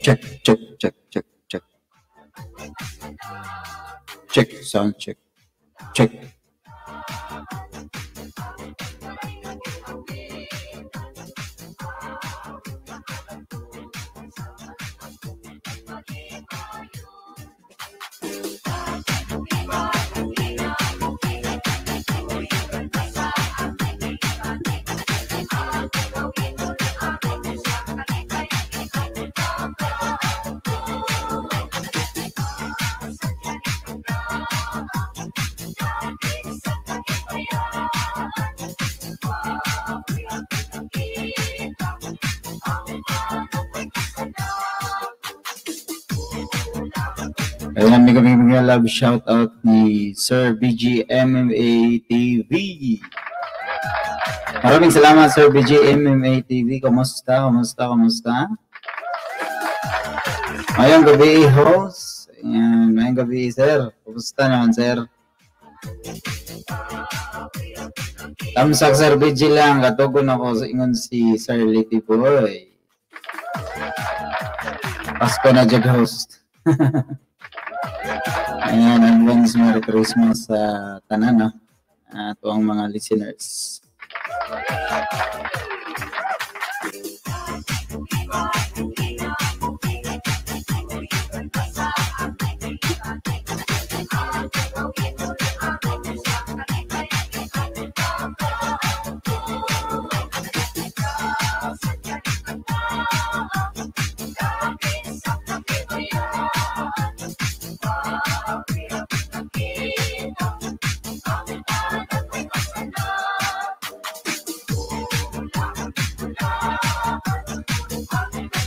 Check, check, check, check, check. Check, sound check. Check. Ayan, may kami love shoutout ni Sir BG MMA TV. Maraming salamat Sir BG MMA TV. Kumusta? Mayang gabi, host. Ayan, mayang gabi, sir. Kumusta naman, sir? Tamsak, Sir BG lang. Katugon ako sa ingon si Sir Litty Boy. Pasko na jag host. Ayan, advance Merry Christmas sa tanan, no? Ito ang mga listeners.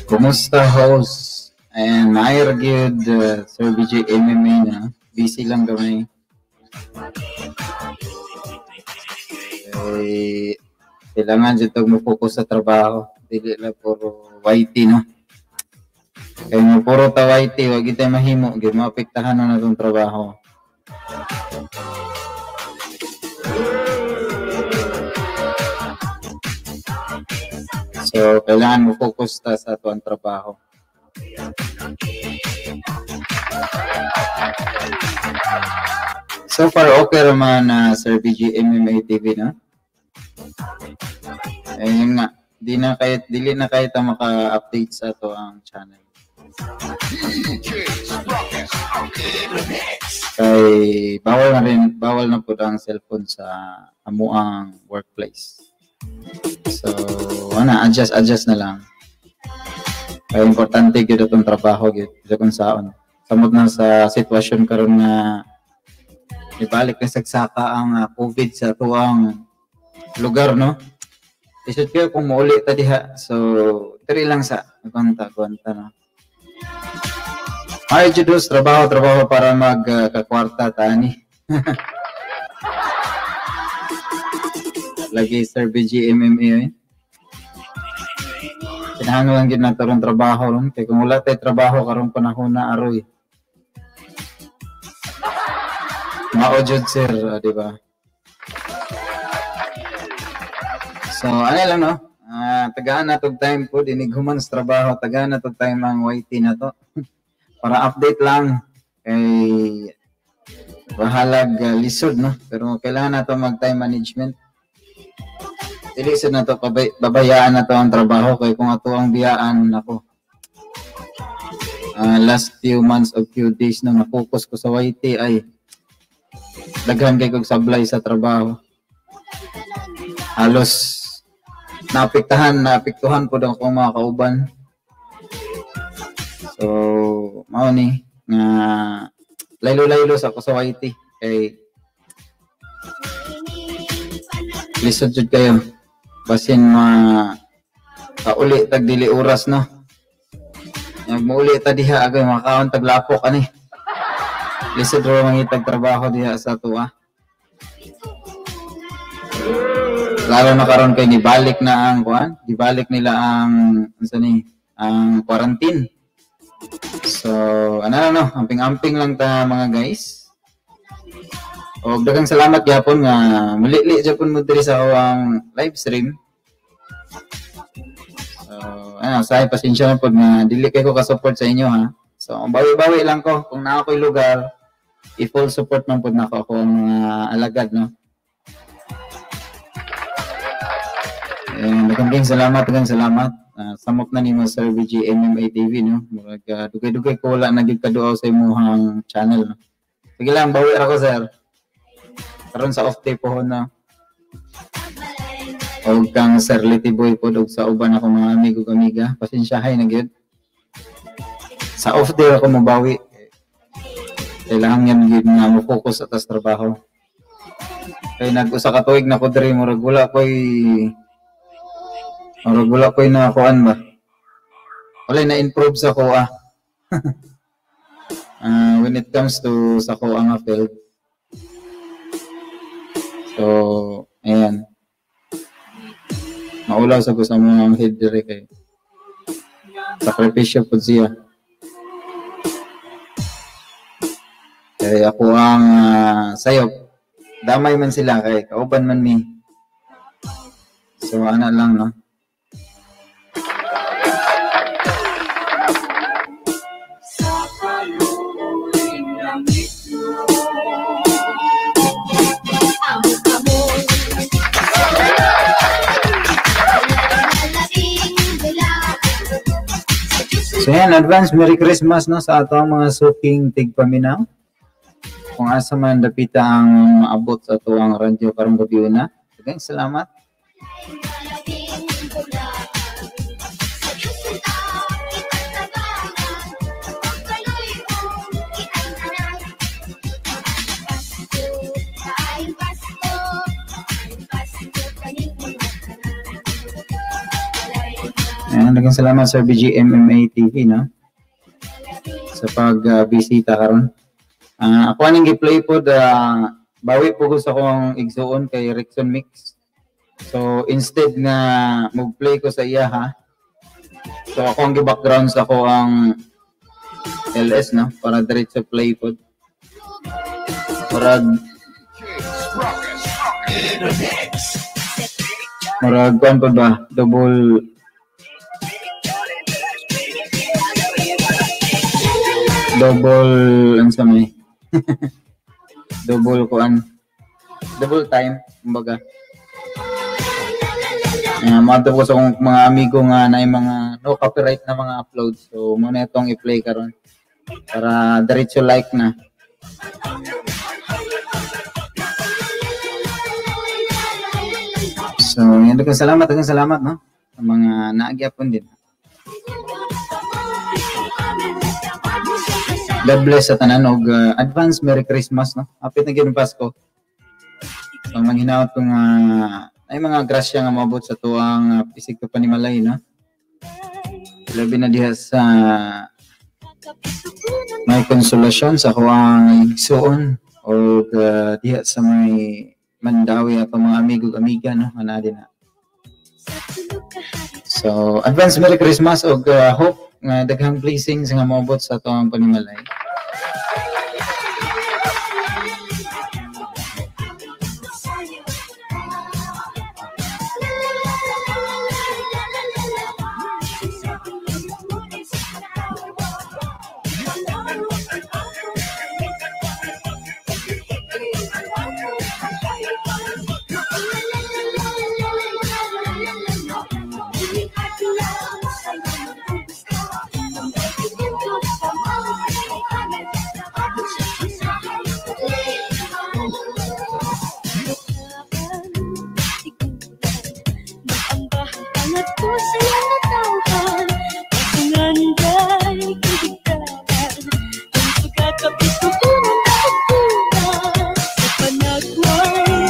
Kumusta, host? And I reviewed Sir BG MMA na. Busy lang kami. Kailangan dito mag-focus sa trabaho. Dili lang puro YT, no? Kaya mo puro ta YT, wag ito mahimo. Maapektahan na itong trabaho. So, kailangan mo focus ta sa ito ang trabaho. So far, okay naman Sir BG MMA TV, no? Ayun nga, dili na kahit maka-update sa ito ang channel. Kay bawal na po ang cellphone sa amuang workplace. So, adjust na lang. Kaya importante gyud itong trabaho gyud kung saon. Samot na sa sitwasyon karon nga ibalik na sagsaka ang COVID sa tuwang lugar, no? Isod kayo kung mauli ta diha. So, diri lang sa gwanta, no? Ay, judos, trabaho para magkakwarta tani. Lagi Sir BG MMA. Kinahanglan lang gid nato ron trabaho ron. Kaya kung wala tayo trabaho karong panahon na aroy. Mao jud sir, di ba? So, ano lang, no? Tagaan na tog time po, dinighuman sa trabaho, tagaan na tog time ang YT na to. Para update lang kay bahalag lisod, no? Pero kailangan na to mag-time management. Ilisod na to, babayaan na to ang trabaho kay kung ato ang biyaan ako. Last few months of few days na na-focus ko sa YT ay daghan kay kog sablay sa trabaho. Halos naapektuhan po daw akong mga kauban. So, mao ni nga laylo-laylo sa ako sa YT kay lisod jud kayo. Basin kauli tag dili oras, no? Yang mauli ta diha agay makaon tag lapok ani. Lisod ro mangitag trabaho diha sa tuwa. Lalo na karon kay nibalik na ang dibalik nila ang ang quarantine. So, no, amping-amping lang ta mga guys. O daghang salamat gyapon nga muli-li gyapon mo diri sa awang live stream. ano, say pasensya na po na dili kay ko ka-support sa inyo ha. So, bawi-bawi lang ko kung naa ko'y lugar, i-full support man po na ako ang mga alagad, no. Daghang salamat. Samok na nimo Sir VG MMA TV, no. Murag dugay-dugay ko wala nagigkaduaw sa imong channel, no. Sige lang, bawi ra ko, sir. Karon sa off day po na. Og kang Sir Litty Boy po og sa uban ako mga amigo amiga, pasensyahay na gyud. Sa off day ako mabawi. Kailangan yan gyud na mo focus sa tas trabaho. Kay nag-usa ka tuig na ko diri murag wala ko'y nakakuan ba? Wala na-improve sa kuha. When it comes to sa kuha nga field. So, ayan. Maulaw sa gusto mo ang head dire kay sakripisyo po siya. Kaya ako ang sayop. Damay man sila kay kauban man mi. So, ana lang, no? So yan, advance Merry Christmas, no, sa ato ang mga suking tigpaminaw. Kung asa man dapita ang maabot sa ato ang radyo karong gabi na. Daghang salamat. Daghang salamat sa VG MMA TV, no, sa pagbisita karon. Ako aning gi-play po bawi po ko sa akong igsuon kay Rickson Mix. So instead na mag-play ko sa iya ha. So ako ang gi-background sa ako ang LS, no, para diretso play po. Murag kuan po ba? Double ang samay. Double time, kumbaga. Mato ko sa mga amigo nga na mga no copyright na mga upload. So muna itong i-play karon para diretso like na. So yan, daghang salamat, no, sa mga naagyapon din. God bless sa tanan og advance Merry Christmas, no. Hapit na gyud Pasko. So manghinaot ko nga ay mga grasya nga maabot sa tuang pisig to panimalay, no. Labi na diha sa may konsolasyon sa kuang igsuon o diha sa may Mandawi ato mga amigo amiga, no, ana din na. So advance Merry Christmas og hope nga daghang blessings nga maabot sa tuang panimalay.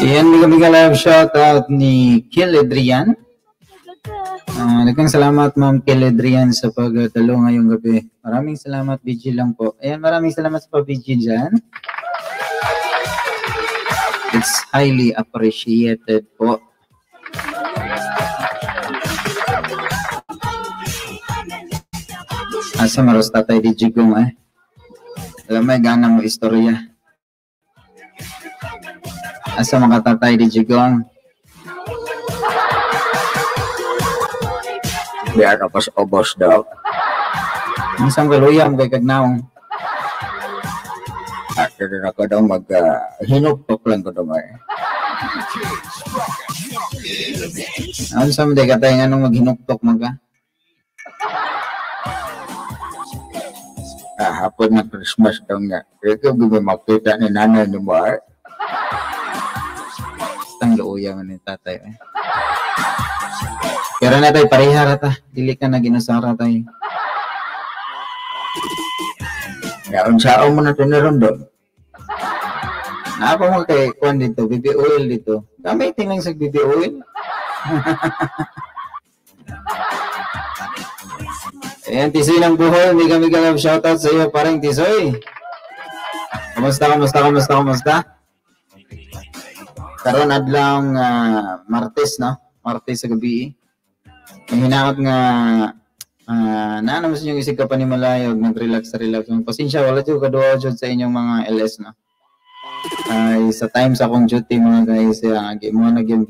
Yan, biga live shout out ni Kiledrian. Daghang salamat Ma'am Kiledrian sa pagdalo ngayong gabi. Maraming salamat, BG lang po. Ayan, maraming salamat sa BG dyan. It's highly appreciated po. Asa maros tatay di Jigong Alam mo, gana mo istorya. Asa mga tatay di Jigong. Di ano pas obos daw. Isang kaluyam kay kagnaong. At doon ako daw hinuktok lang ko daw eh. Ano sa mga katay nga nung maghinuktok mo ka? Hapon na Christmas daw nga. Ito gawin makita ni nanay ni ba? Ang luuyam ni tatay eh. Pero na tayo pareha rata. Dili ka na ginasara tayo. Naunsaon mo na tiniron doon. Naapa mo kay kuan dito, BB oil dito. Gamitin lang sa BB oil. Ayan, Tisoy ng Bohol. Hindi kami galap shoutout sa iyo, parang Tisoy. Kamusta? Karon adlang Martes, no? Martes sa gabi. May hinaot nga naanamas yung isig ka pa ni Malayog, nag-relax. Pasensya, wala dito kaduwa dyan sa inyong mga LS, no? Ay, sa time sa akong duty, mga guys, mo nagyang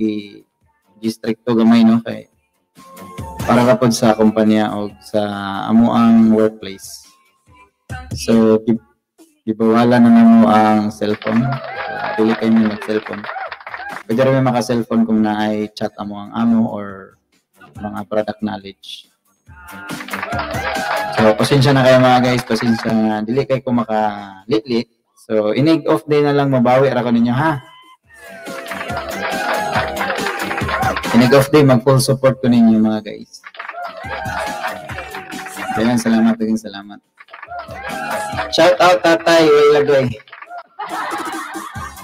gi-stricto gamay, no? Kay para kapod sa kumpanya o sa amuang workplace. So, ibawalan na mo ang cellphone. Dili kayo may mag-cellphone. Pwede rin may maka-cellphone kung na ay chat amo ang amo or mga product knowledge. So, pasensya na kayo mga guys. Pasensya na. Dili kayo kung maka-lit-lit. So, inig off day na lang mabawi ra ko ninyo, ha? Inig off day, mag-full support ko ninyo mga guys. Ayan, salamat. Shout out tatay, way lagay.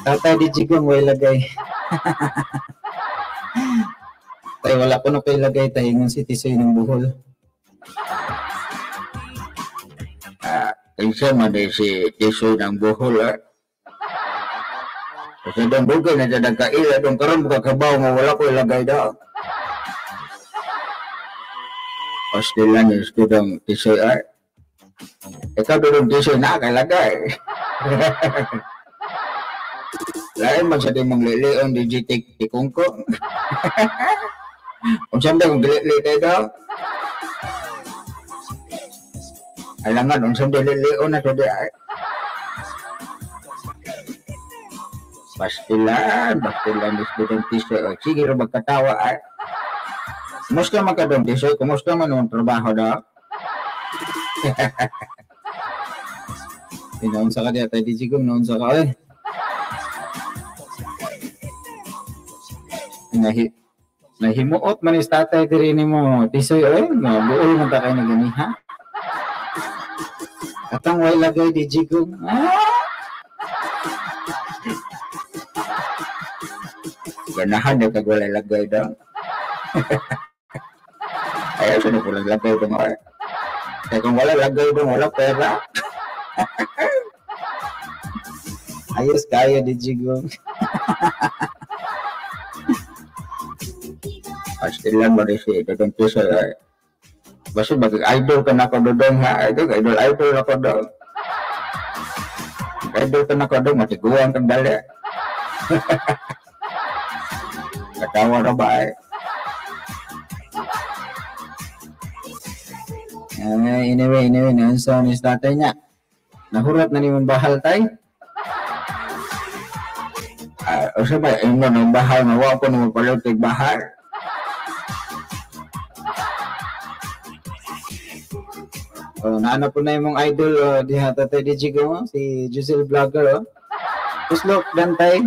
Tatay di Jigong, way lagay. Tay, wala ko na kay lagay tayo ng si Tisoy ng Bohol. Isa man din si Tisoy ng Bohol, Kasi doon bugay na dyan nagkaila, doon karoon magkakabaw mo, wala ko ilagay daw. Pasti lang yung studang Tisoy, Ikaw doon Tisoy na kalagay. Lain man sa di mong lilion, digitik tikungkong. Kung saan kung dili tayo daw. Alangan, kung saan lilion na ito di ay. Pastilan is doon Tisoy. Sige rin magkatawa ay. Kumusta man ka doon Tisoy? Kumusta man yung trabaho daw? Naunsa ka diya tayo di Jigong, naunsa ka eh. Nahimuot man is tatay diri nimo Tisoy buol man ta kay na gani ha. Katang way lagay di Jigong. Ganahan na kagwala lagay daw. Ayaw sa na pulang lagay daw ay. Kaya kung wala lagay daw, wala pera. Ayos kaya di Jigong. Pastilan ba rin si Dodong Tisoy ay. Basta mag-idol ka na ako Dodong ha. Idol ako daw. Idol ka na ako daw, matiguan kang dali. Katawa na ba ay? Anyway, naunsa ni tatay niya. Nahurat na ni mong bahal tay. O siya ba, yung mga bahal, mawa ko na mapalutig bahal. Naano po na yung mong idol diha tatay di Jigong, si Giselle Vlogger. Puslok, dantay.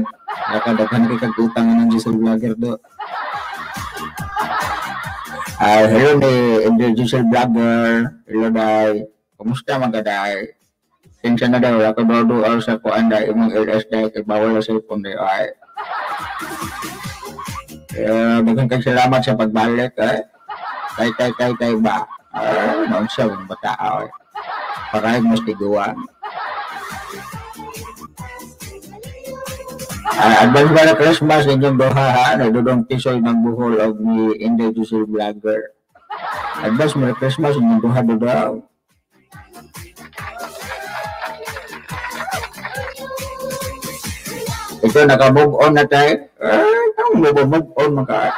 Nakadaghan kay kagutang ng Giselle Vlogger do. Hello ni Giselle Vlogger. Hello day. Kumusta mga day? Sinsa na daw, ako daw sa kuan day, imong LS day, kay bawal na cellphone day ay. Daghang kay salamat sa pagbalik ay. Tay ba? Naon siya ng bata ay. Parang mas tiguan. Advance ba na Christmas ninyong duha ha? Nagdodong Tisoy ng Bohol o ni Inday Giselle Vlogger. Advance mo na Christmas ninyong duha daw. Ito naka-move on na tayo. Move on maka.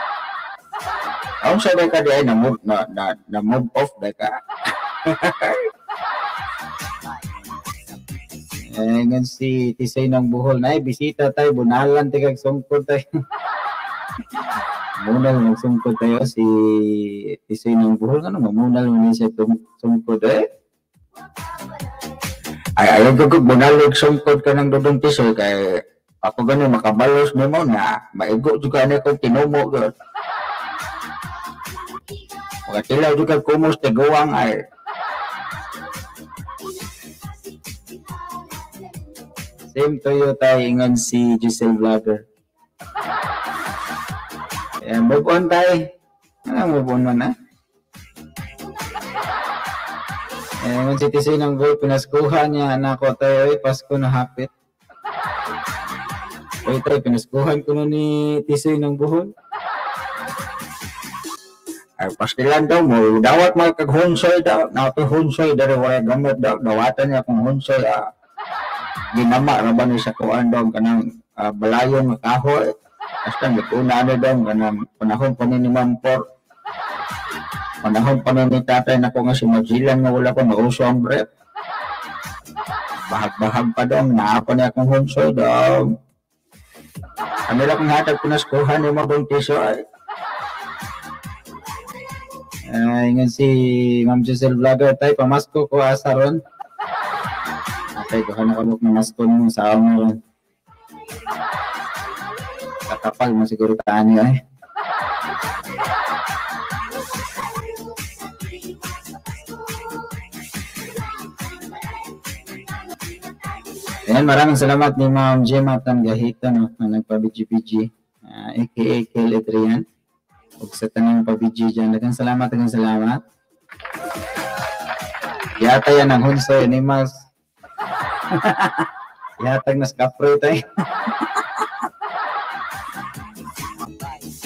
Ang sa ka di ay na move off ka. Ngan si Tisay ng Bohol na bisita tayo, bunalan tayo kag sungkod tayo. Munal magsungkod tayo si Tisay ng Bohol, ano mamunal mo siya sungkod Ay ayaw ko bunalig sungkod ka ng Dudong Tisoy kay ako gani makabalos mo na maigo juga na ko tinumo gud. Magatilaw juga kumos tiguang ay. Same to you tayo ingon si Giselle Vlogger. Move on tayo. Move on man Ingon si Tisay ng Boy, pinaskuhan niya anak ko tayo, Pasko na hapit. Oy tayo, pinaskuhan ko na ni Tisay ng Bohol. Ay pastilan daw mo, dawat mo kag hunsoy daw, nato hunsoy dari wala gamit daw, dawatan niya kung hunsoy ginama ra ba ni sa kuan daw kanang balayon nga kahoy. Basta gituna na daw kanang panahon pa ni Mampor. Panahon pa ni tatay nako nga si Magsilan nga wala ko mauso ang breath. Bahag-bahag pa daw, naapa niya akong hunsoy daw. Ano lang kung hatag pinaskuhan ni Mabong Tisoy. Ingon si Ma'am Giselle Vlogger tayo, pamasko ko asaron. Okay, kuha na kabuk na masko nung sa ako mo. Kakapal mo siguro taan niya Ayan, maraming salamat ni Ma'am Gemma Tanggahita na nagpa-BG-BG, aka Kel Adrian. Huwag sa tanong pa-BG dyan. Dagang salamat. Yata yan ang hunsoy ni Mas. Yatag na skapro tayo.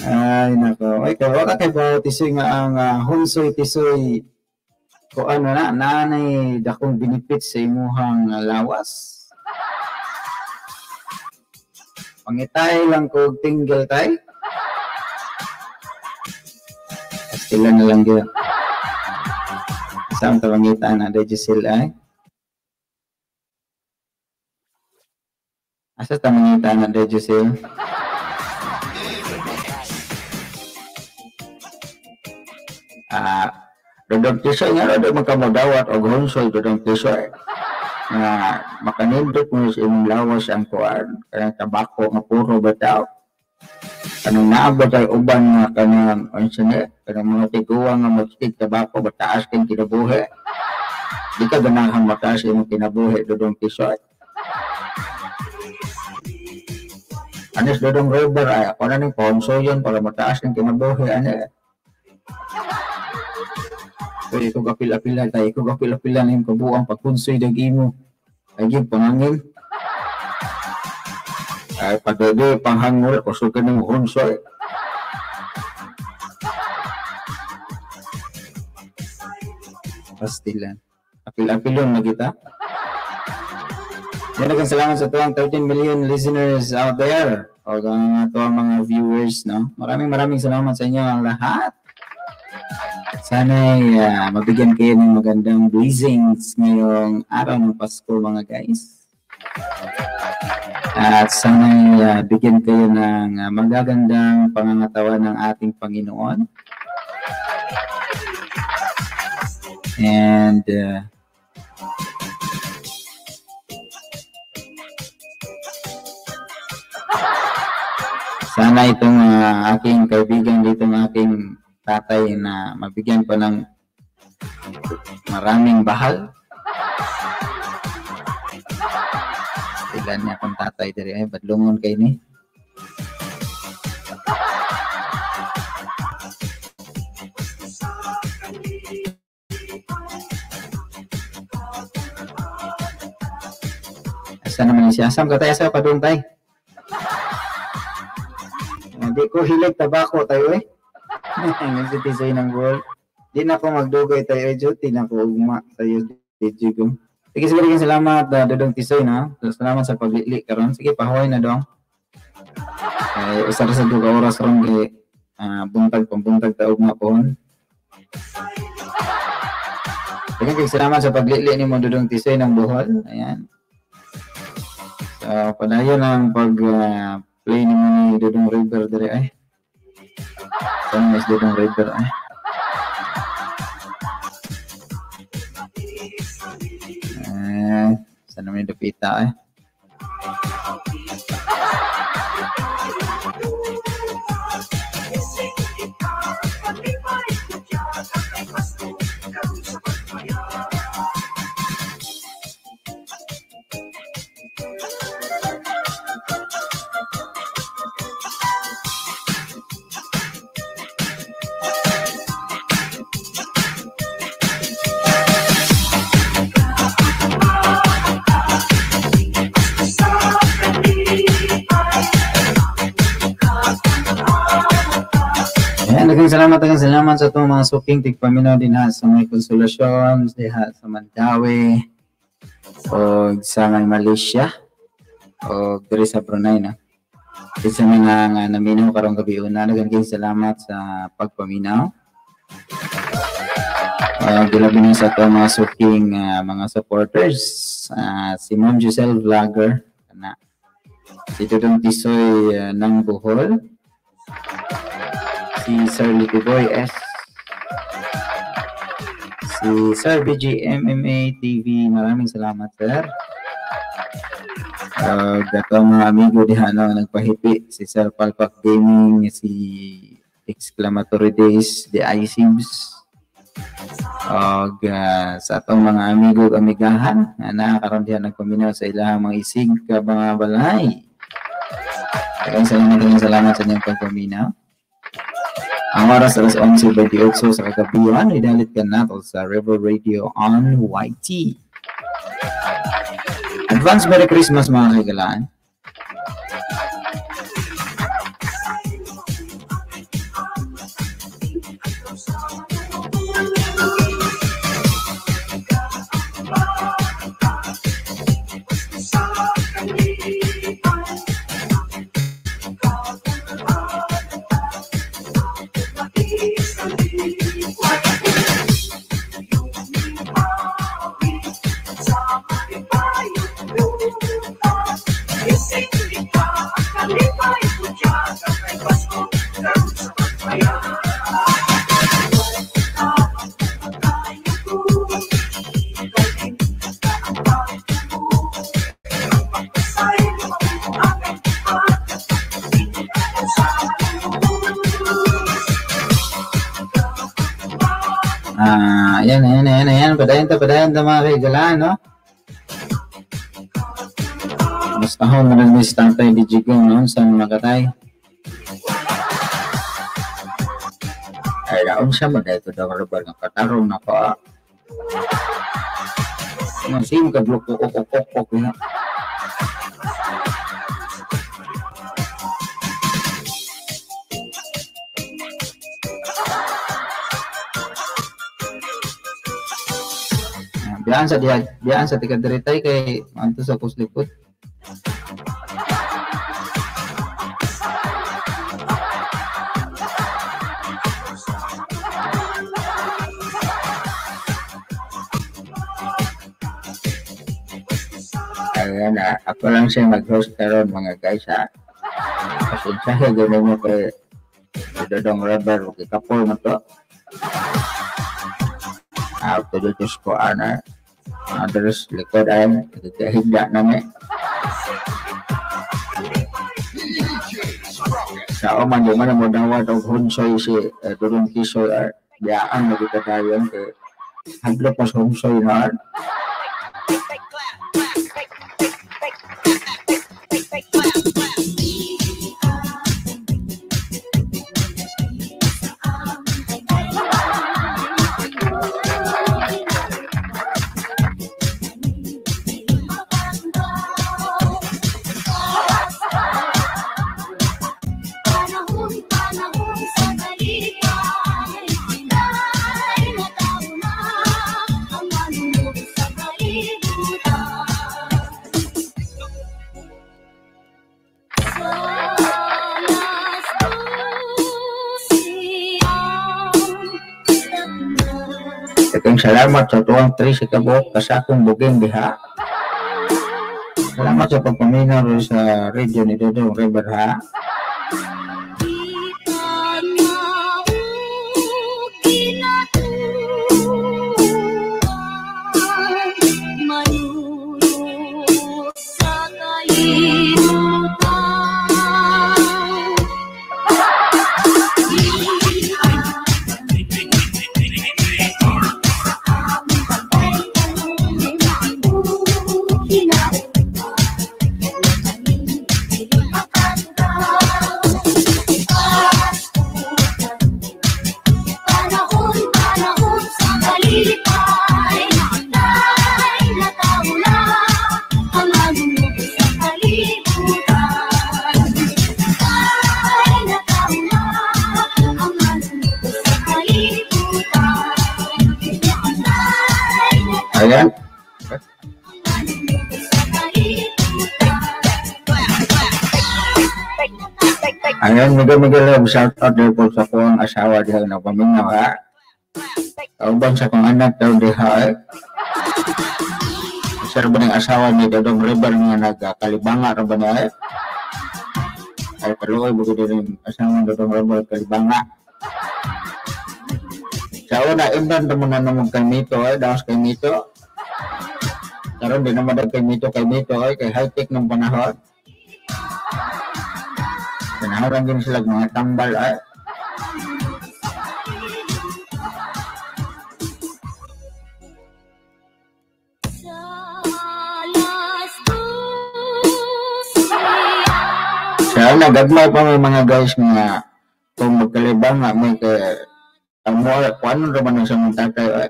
Ay, nako. Ay, wala kay ba Tisoy nga ang hunsoy Tisoy ko ano na, nanay dakong benefit sa imuhang lawas. Pangitay lang ko tingle tay. Sila na lang yun. Saan ito pangitaan na Giselle ay? Asa ito pangitaan na Giselle? Dudong Tisoy nga rin magkamudawat o hunsoy Dudong Tisoy. Makanindot mo sa imong lawas ang kuwan. Kanang tabako nga puro bataw. Kanang naabot ay uban nga kanang mga tiguang nga magstig tabako bataas kang kinabuhi. Di ka ganahang mataas imong kinabuhi Dudong Tisoy. Anis Dudong River ay ako na ng ponsoyon para mataas kang kinabuhi. Pwede ko kapil-apilan tayo. Ikaw kapil-apilan na yung kabuang pagkunsoy dagi mo. Ay yung pangangin. Ay pagdede panghangol kusukin ng hunsoy. Pastilan. Apil-apilon na kita. Yan nagang salamat sa tuwang 13 million listeners out there. O ang mga viewers, no? Maraming salamat sa inyo ang lahat. Sana'y mabigyan kayo ng magandang blessings ngayong araw ng Pasko mga guys. At sana'y bigyan kayo ng magagandang pangangatawan ng ating Panginoon. And sana itong aking kaibigan dito, ng aking tatay na mabigyan ko ng maraming bahal. Ilan niya akong tatay diri ay badlungon kay ni. Asa naman siya? Asam ka tayo sa padung tay? Hindi ko hilig tabako tayo eh. Nagsitisay ng goal. Di na ako magdugay tayo, Di na ako ugma tayo, Jigong. Sige, salamat, Dudong Tisoy, na. Salamat sa paglili karon. Sige, pahuay na dong. Usar sa 2 oras ron kay pambuntag taog nga pohon. Daghang salamat sa paglili ni mo Dudong Tisoy ng Bohol. Ayan. So, padayon ang pag-play ni mo ni Dudong River dire ay. Saan mas Dudong River ay. Saan naman yung dupita ay. Daghang salamat sa itong mga suking tigpaminaw din ha sa may Konsolasyon, diha sa Mandawi, o sa may Malaysia, o diri sa Brunei na. Isa mga nga naminaw karong gabi una. Daghang salamat sa pagpaminaw. Gilabi na sa itong mga suking mga supporters. Si Ma'am Giselle Vlogger, si Dudong Tisoy ng Bohol, si Sir Lippy Boy S, si Sir BG MMA TV, maraming salamat sir. Gatong mga amigo diha nagpahipi, si Sir Palpak Gaming, si Exclamatory Days, the iSibs, sa atong mga amigo amigahan na nakakaroon diha nagpaminaw sa ilahang mga isig ka mga balay. Maraming salamat sa inyong pagpaminaw. Ang oras alas 11:28 sa kagabihan, idalit ka nato sa River Radio on YT. Advance Merry Christmas mga kaigalaan. Ayan. Padayon ta mga kaigalaan, no? Mas tahon na rin may stantay di Jigong, no? Saan makatay? Ay, naon siya mo dahil ito daw karubar ng katarong na pa. Masim ka blok-ok na. Biyaan sa tiga-diretay kay anto sa kuslikot. Ayan na, ako lang siya mag-host karon mga guys ha. Pasensya gano'n mo kay Dudong River, kapol mo to. After the ko ana others likod ay higda namin sa oman yung mana mo dawat og hunsoy si Dudong Tisoy biyaan lagi kadayon kay hadlo pas hunsoy na Daghang salamat sa tuwang 3 sa kabuok kasakong buging diha. Salamat sa pagpaminaw sa radio ni Dodong River ha. Ayan. Ayan, mega shout out din po sa kong asawa diha na paminaw ha. Kauban sa kong anak daw diha. Sir ba ng asawa ni Dodong River nga nagkalibanga ra ba niya? Ay kaluoy bugo din asawa ni Dodong River kalibanga. Sa una imban ta muna namong kay Mito daos kay Mito. Karon di na madag kay Mito kay high-tech ng panahon. Panaharan din sila mga tambal ay. Sa nagagmay pa may mga guys nga kung magkalibang nga may ang mga kuano naman sa mga tatay ay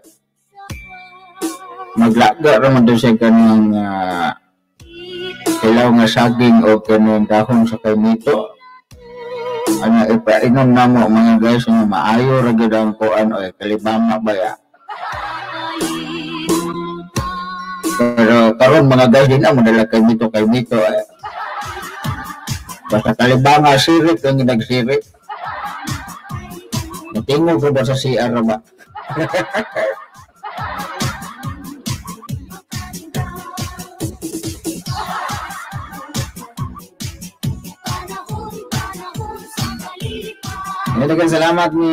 maglaga naman doon siya kanang ilaw nga saging o kanang dahon sa kay Mito. Ano ipainom na mo mga guys nga maayo ra gyud ang kuan o kalibama ba ya. Pero karon mga guys din na madala kay Mito ay. Basta kalibanga sirit ang nagsirit. Natingog ko ba sa CR ba? Daghang salamat ni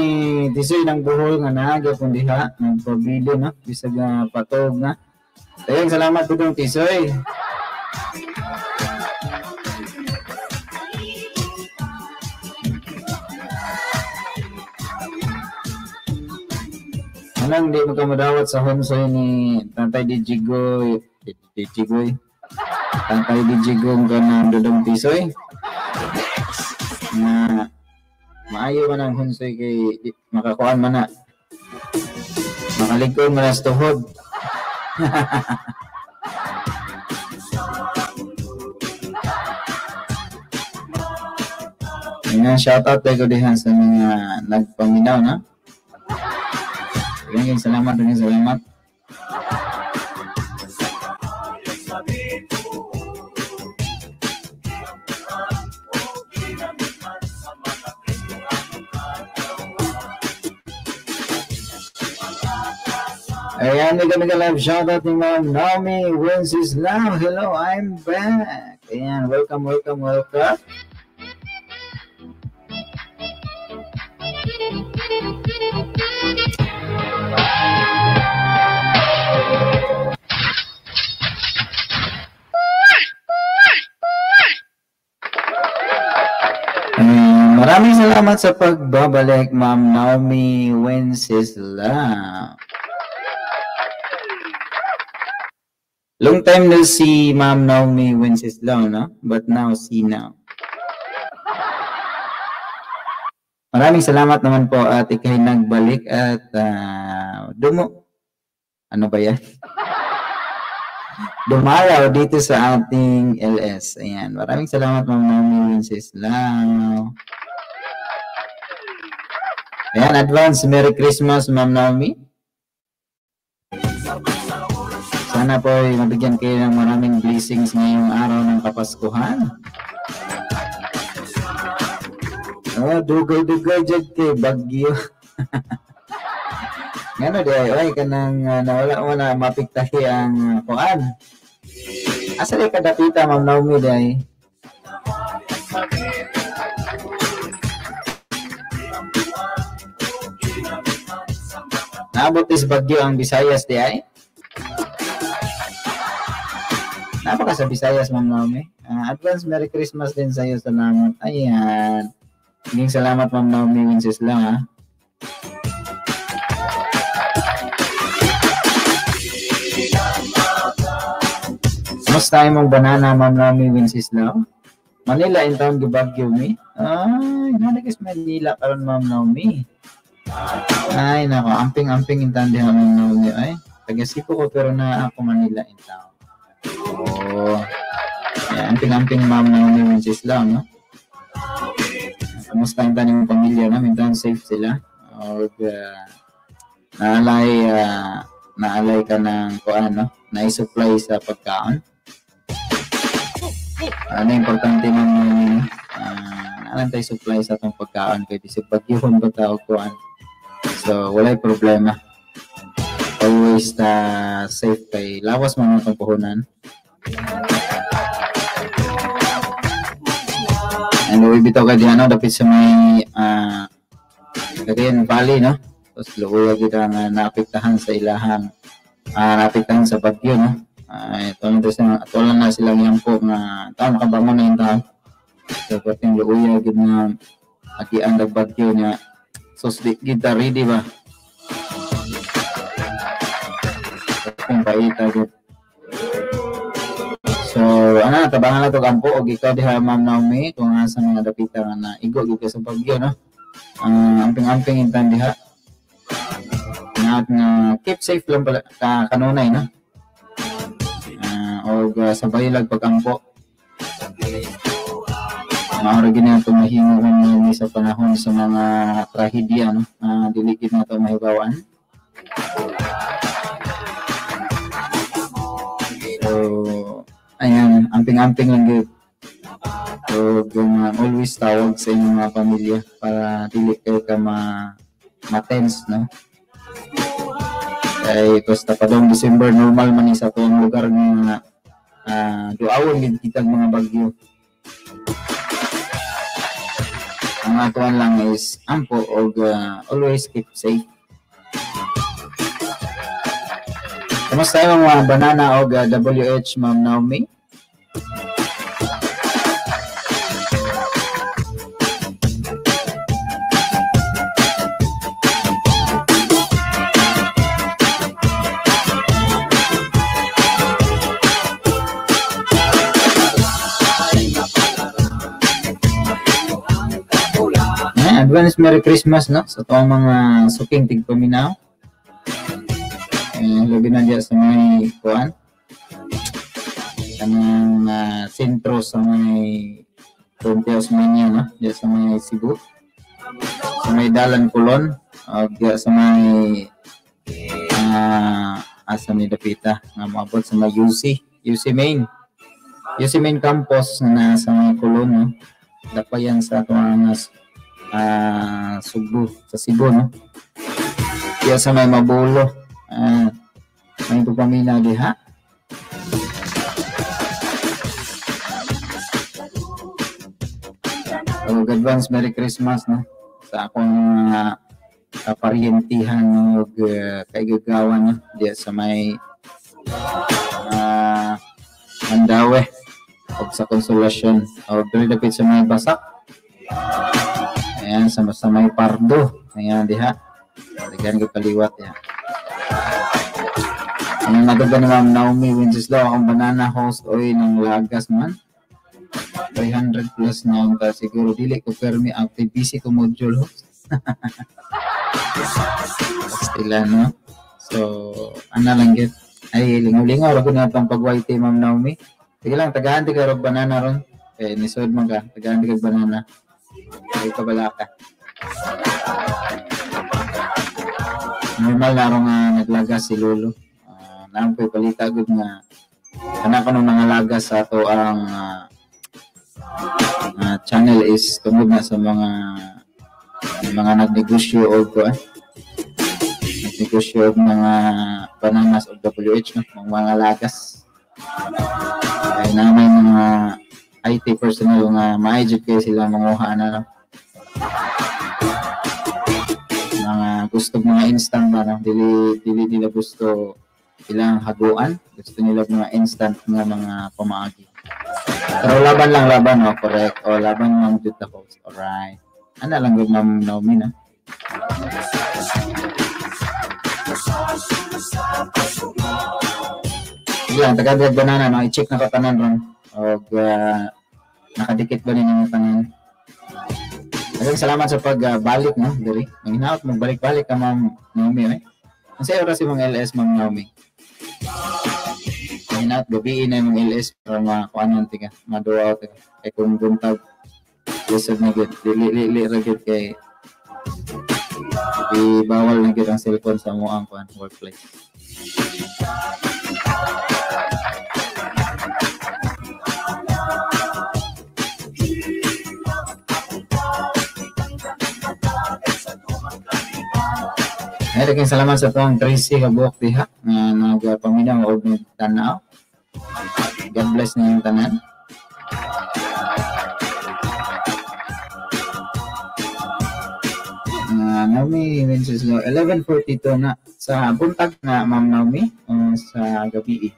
Tisoy ng Bohol nga naagya kung diha ng pabili no bisag patog na. Daghang salamat pud Tisoy. Anang di mo ka madawat sa honsoy ni Tatay Dijigoy. Tatay Dijigong ka ng Dodong Tisoy. Na maayo man ang honsoy kay makakuan man na. Makaligkon man sa tuhod. Ayan, shoutout tayo dihan sa mga nagpaminaw na. Daghang salamat. Ayan, mega live shoutout ni Ma'am Naomi Wenceslao. Hello, I'm back. Ayan, welcome. Maraming salamat sa pagbabalik, Ma'am Naomi Wenceslao. Long time no see Ma'am Naomi Wenceslao, no? But now, see now. Maraming salamat naman po at ikay nagbalik at ano ba yan? Dumalaw dito sa ating LS. Ayan. Maraming salamat Ma'am Naomi Wenceslao. Ayan, advance Merry Christmas Ma'am Naomi. Sana po ay mabigyan kayo ng maraming blessings ngayong araw ng Kapaskuhan. Dugay-dugay dyan kay Bagyo. Ngano di ay kanang nawala mo na mapigtahi ang kuan. Asa di kadapita Ma'am Naomi di ay? Naabot is bagyo ang Visayas di ay? Napaka sa Visayas Ma'am Naomi. Advance Merry Christmas din sa iyo. Salamat. Ayan. Hinging salamat Ma'am Naomi Wenceslau ha. Musta mong banana Ma'am Naomi Wenceslau? Manila in town gibagyo mi. Ay, naligis Manila karon Ma'am Naomi. Ay nako, amping-amping in town diha Ma'am Naomi ay. Taga-Cebu ko pero na ako Manila in town. Oh. Yeah, amping-amping Ma'am Naomi Wenceslau no. Kumusta ang tanong pamilya namin? Tan safe sila. Or naalay ka ng kuan no? Na-supply sa pagkaon. Ano importante man naalan tayo supply sa atong pagkaon kay bisig pagyuhon ba ta og kuan. So walay problema. Always safe kay lawas man ang puhunan. And we bitaw ka diyan no dapat sa may Cagayan Valley no. Tapos luoy gid ang naapektahan sa ilahang naapektahan sa bagyo no. Ito lang na silang yangko nga taon nakabangon na yung taon. So pating luoy gid na agian dag bagyo niya. So kita ready ba? Kung paita gid. So, tabangan na ito kampo o ikaw diha Ma'am Naomi kung sa mga dapita na igo gid sa bagyo no. Amping-amping intan diha. Nga keep safe lang pala kanunay no. O sabay lag pagkampo. Maura gini ato mahingo kung sa panahon sa mga trahedya no. Dili gid nato mahibawan. So ayan, amping-amping lang gid. So, always tawag sa inyong mga pamilya para dili kayo ka ma-tense, no? Kaya basta pa daw December, normal man sa tuwang lugar nga duawon gid kitag mga bagyo. Ang atuan lang is ampo o always keep safe. Kamusta yung mga banana o WH Ma'am Naomi? Advance Merry Christmas no sa tuwang mga suking tigpaminaw. Labi na diya sa may kuan kanang sentro sa may Frontiers Mania no diya sa may Cebu sa may Dalan Kulon o diya sa may asa ni dapita nga maabot sa may UC Main campus na sa may Kulon no dapayan sa tuwang Cebu no diya sa may Mabulo may pagpamina diha. So, advance Merry Christmas no sa akong kaparyentihan og kaigagawan no diya sa may Mandaue og sa Konsolasyon og dili dapit sa may Basak. Ayan sa may Pardo. Ayan diha. Diyan ko kaliwat ya. Ang naganda ni Ma'am Naomi Wenceslau akong banana host oy ng lagas man 300 plus na ang siguro dili ko permi active busy ko module host. Stila no. So ana lang gid ay lingaw-lingaw ra ko na tong pagwaiti Ma'am Naomi. Sige lang tagahan ti ka og banana ron. Nisod man ka tagahan ti kag banana. Ay kabalaka. Normal na ron nga naglagas si Lolo. Nang ko'y palita gud nga kana kanang mga lagas sa ato ang channel is tungod na sa mga nagnegosyo o negosyo og mga bananas o WH, no? Mga lagas. Ay naman mga IT personnel nga ma-educate sila manguha na, no? Mga gusto mga instant ba, no? Dili nila gusto ilang haguan, gusto nila mga instant nga mga pamaagi. Pero laban lang, no? Correct. O laban ng Jud the host. Alright. Ano lang good Ma'am Naomi, no? Yan, taga-bread banana, no? I-check na ko tanan ron. O nakadikit ba ninyo yung tanan? Maraming salamat sa pagbalik, no? Dari. Manghinaot, magbalik-balik ka, Ma'am Naomi, eh? Ang sayo oras yung mga LS, Ma'am Naomi. Manghinaot, gabiin na yung LS para makuanan, tiga. Maduwa ko, tiga. Kaya kung buntag, lisod na gid, li ragid kay bawal na gid ang cellphone sa mo ang workplace. Ay, salamat sa tuwang Tracy Kabuok diha nga nagpaminaw og tanaw. God bless niyong tanan. Naomi Wenceslao, 11:42 na sa buntag na Ma'am Naomi sa gabi.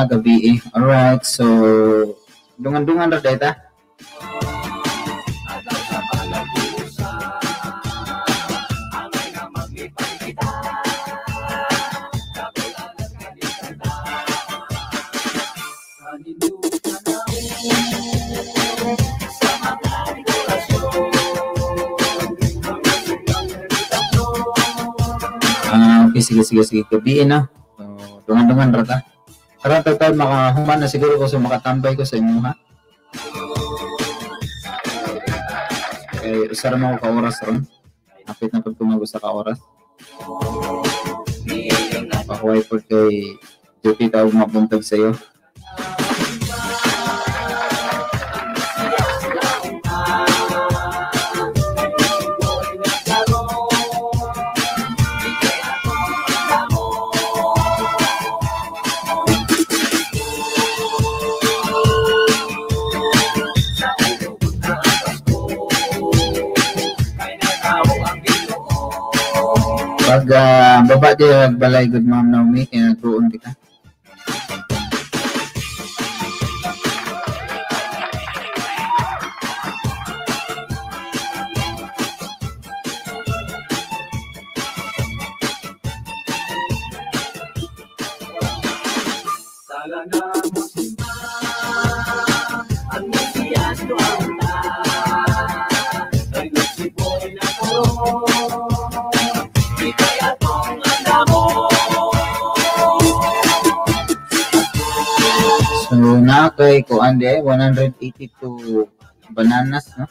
Gabi. Alright, so dungan-dungan ra data. Okay, sige. Gabi na. So, dungan-dungan ra ta. Karang total makahuman na siguro ko sa makatambay ko sa inyo, ha? Okay, usara mo ka oras ron. Kapit na pagtumago sa ka-oras. Pahuay po kay duty tawag mabuntag sa iyo. Pag baba di balay good Ma'am Naomi, kaya nagtuon di ka. So, kay kuan di 182 bananas, no?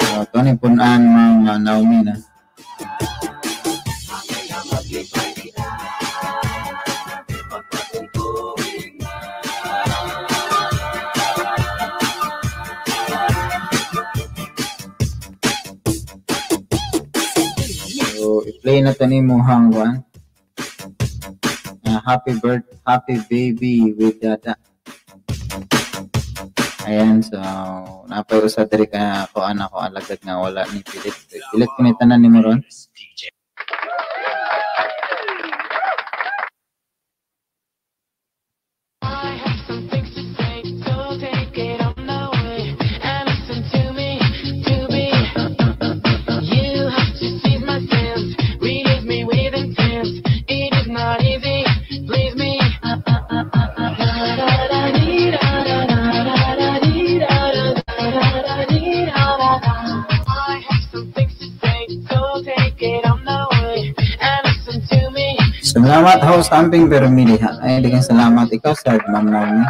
So, ito ni punan Ma'am Naomi na. So, i-play na ito ni Muhang Juan. Happy baby with Dada. Ayan, so napay usa diri ka ko ana ko alagad nga wala ni pilit. Pilit ko ni tanan ni Moron. Salamat host Amping Permili. Ay, dengan salamat ikaw sa Ma'am Naomi.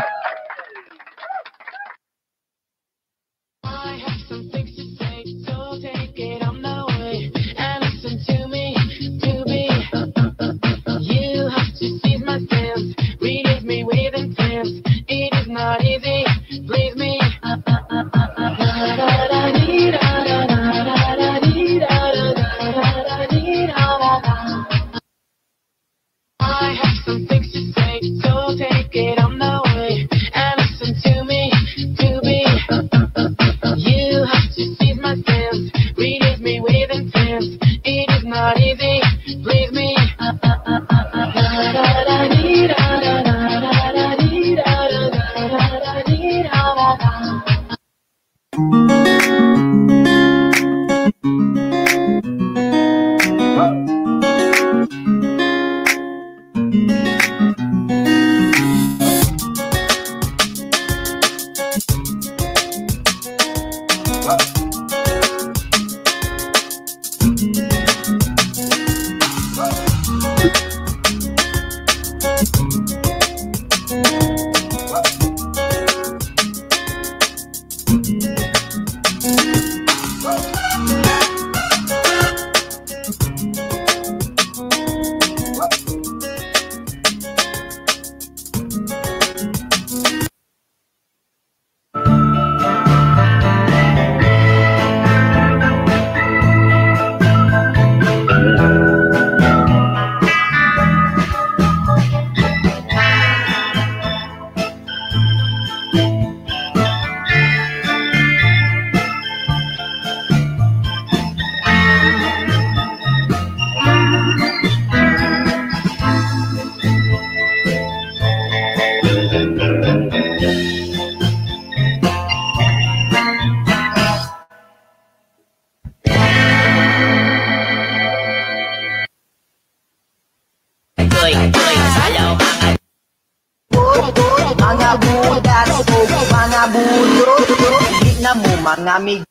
bulo, hindi na mo mga mig.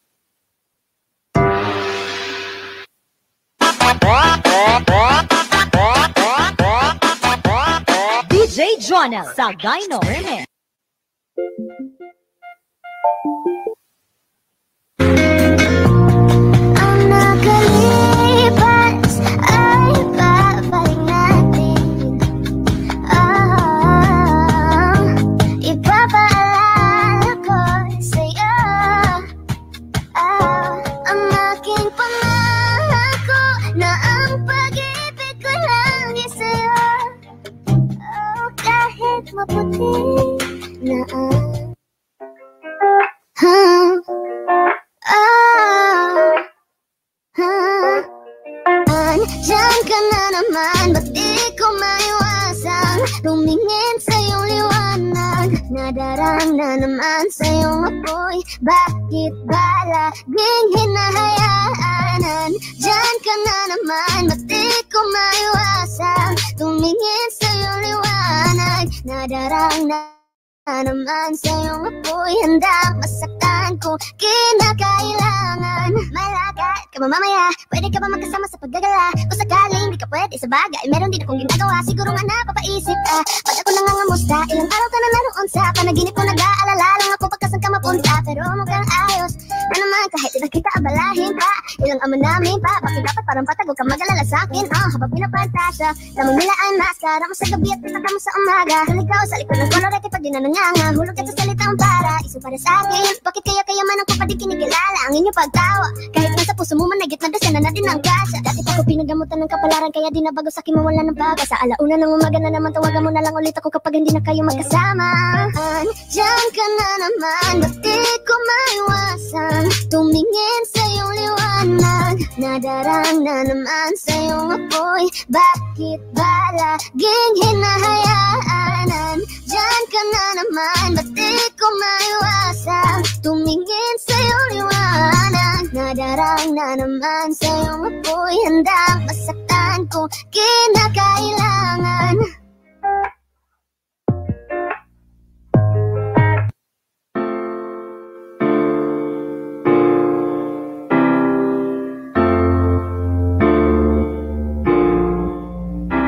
DJ Jonel sa Gyno Remix. Ang nakalipas ay babalik natin. Ipapaalala ko sa'yo ang aking pangako na ang pag-ibig ko lang sa'yo. Kahit maputi na Diyan ka na naman, ba't di ko maiwasan tumingin sa iyong liwanag? Nadarang na naman sa iyong apoy, bakit ba laging hinahayaan? Diyan ka na naman, ba't di ko maiwasan tumingin sa iyong liwanag? Nadarang na naman sa iyong apoy, handang masaktan ko kinakailangan. Malakad ka ba mamaya? Pwede ka ba magkasama sa paggagala? Kung sakaling di ka pwede sa bagay, meron din akong ginagawa. Siguro nga napapaisip ka pag ako nangangamusta. Ilang araw ka na naroon sa panaginip ko, nag-aalala lang ako pagkasan ka mapunta. Pero mukhang ayos na naman kahit di na kita abalahin pa. Ilang ama namin pa, bakit dapat parang patag? Huwag kang mag-alala sa'kin habang pinapantasya. Lamang nila ay maskara mo sa gabi at pitaka mo sa umaga. Halikaw sa likod ng kolorete pag di na nanganga. Hulog ka sa salitang para, iso para sa'kin. Bakit kaya kayaman ang kapatid kinikilala ang inyong pagtawa? Kahit nasa puso mo man nagit na dasyan na natin ang kasya. Dati pa ko pinagamutan ng kapalaran, kaya di na bago sa'kin mawala ng baga. Sa alauna ng umaga na naman, tawagan mo na lang ulit ako kapag hindi na kayo magkasama. Diyan ka na naman, ba't di ko maiwasan tumingin sa iyong liwanag? Nadarang na naman sa iyong apoy, bakit ba laging hinahayaan? Diyan ka na naman, ba't di ko maiwasan tumingin sa iyong liwanag? Nadarang na naman sa iyong apoy, handang masaktan ko kinakailangan.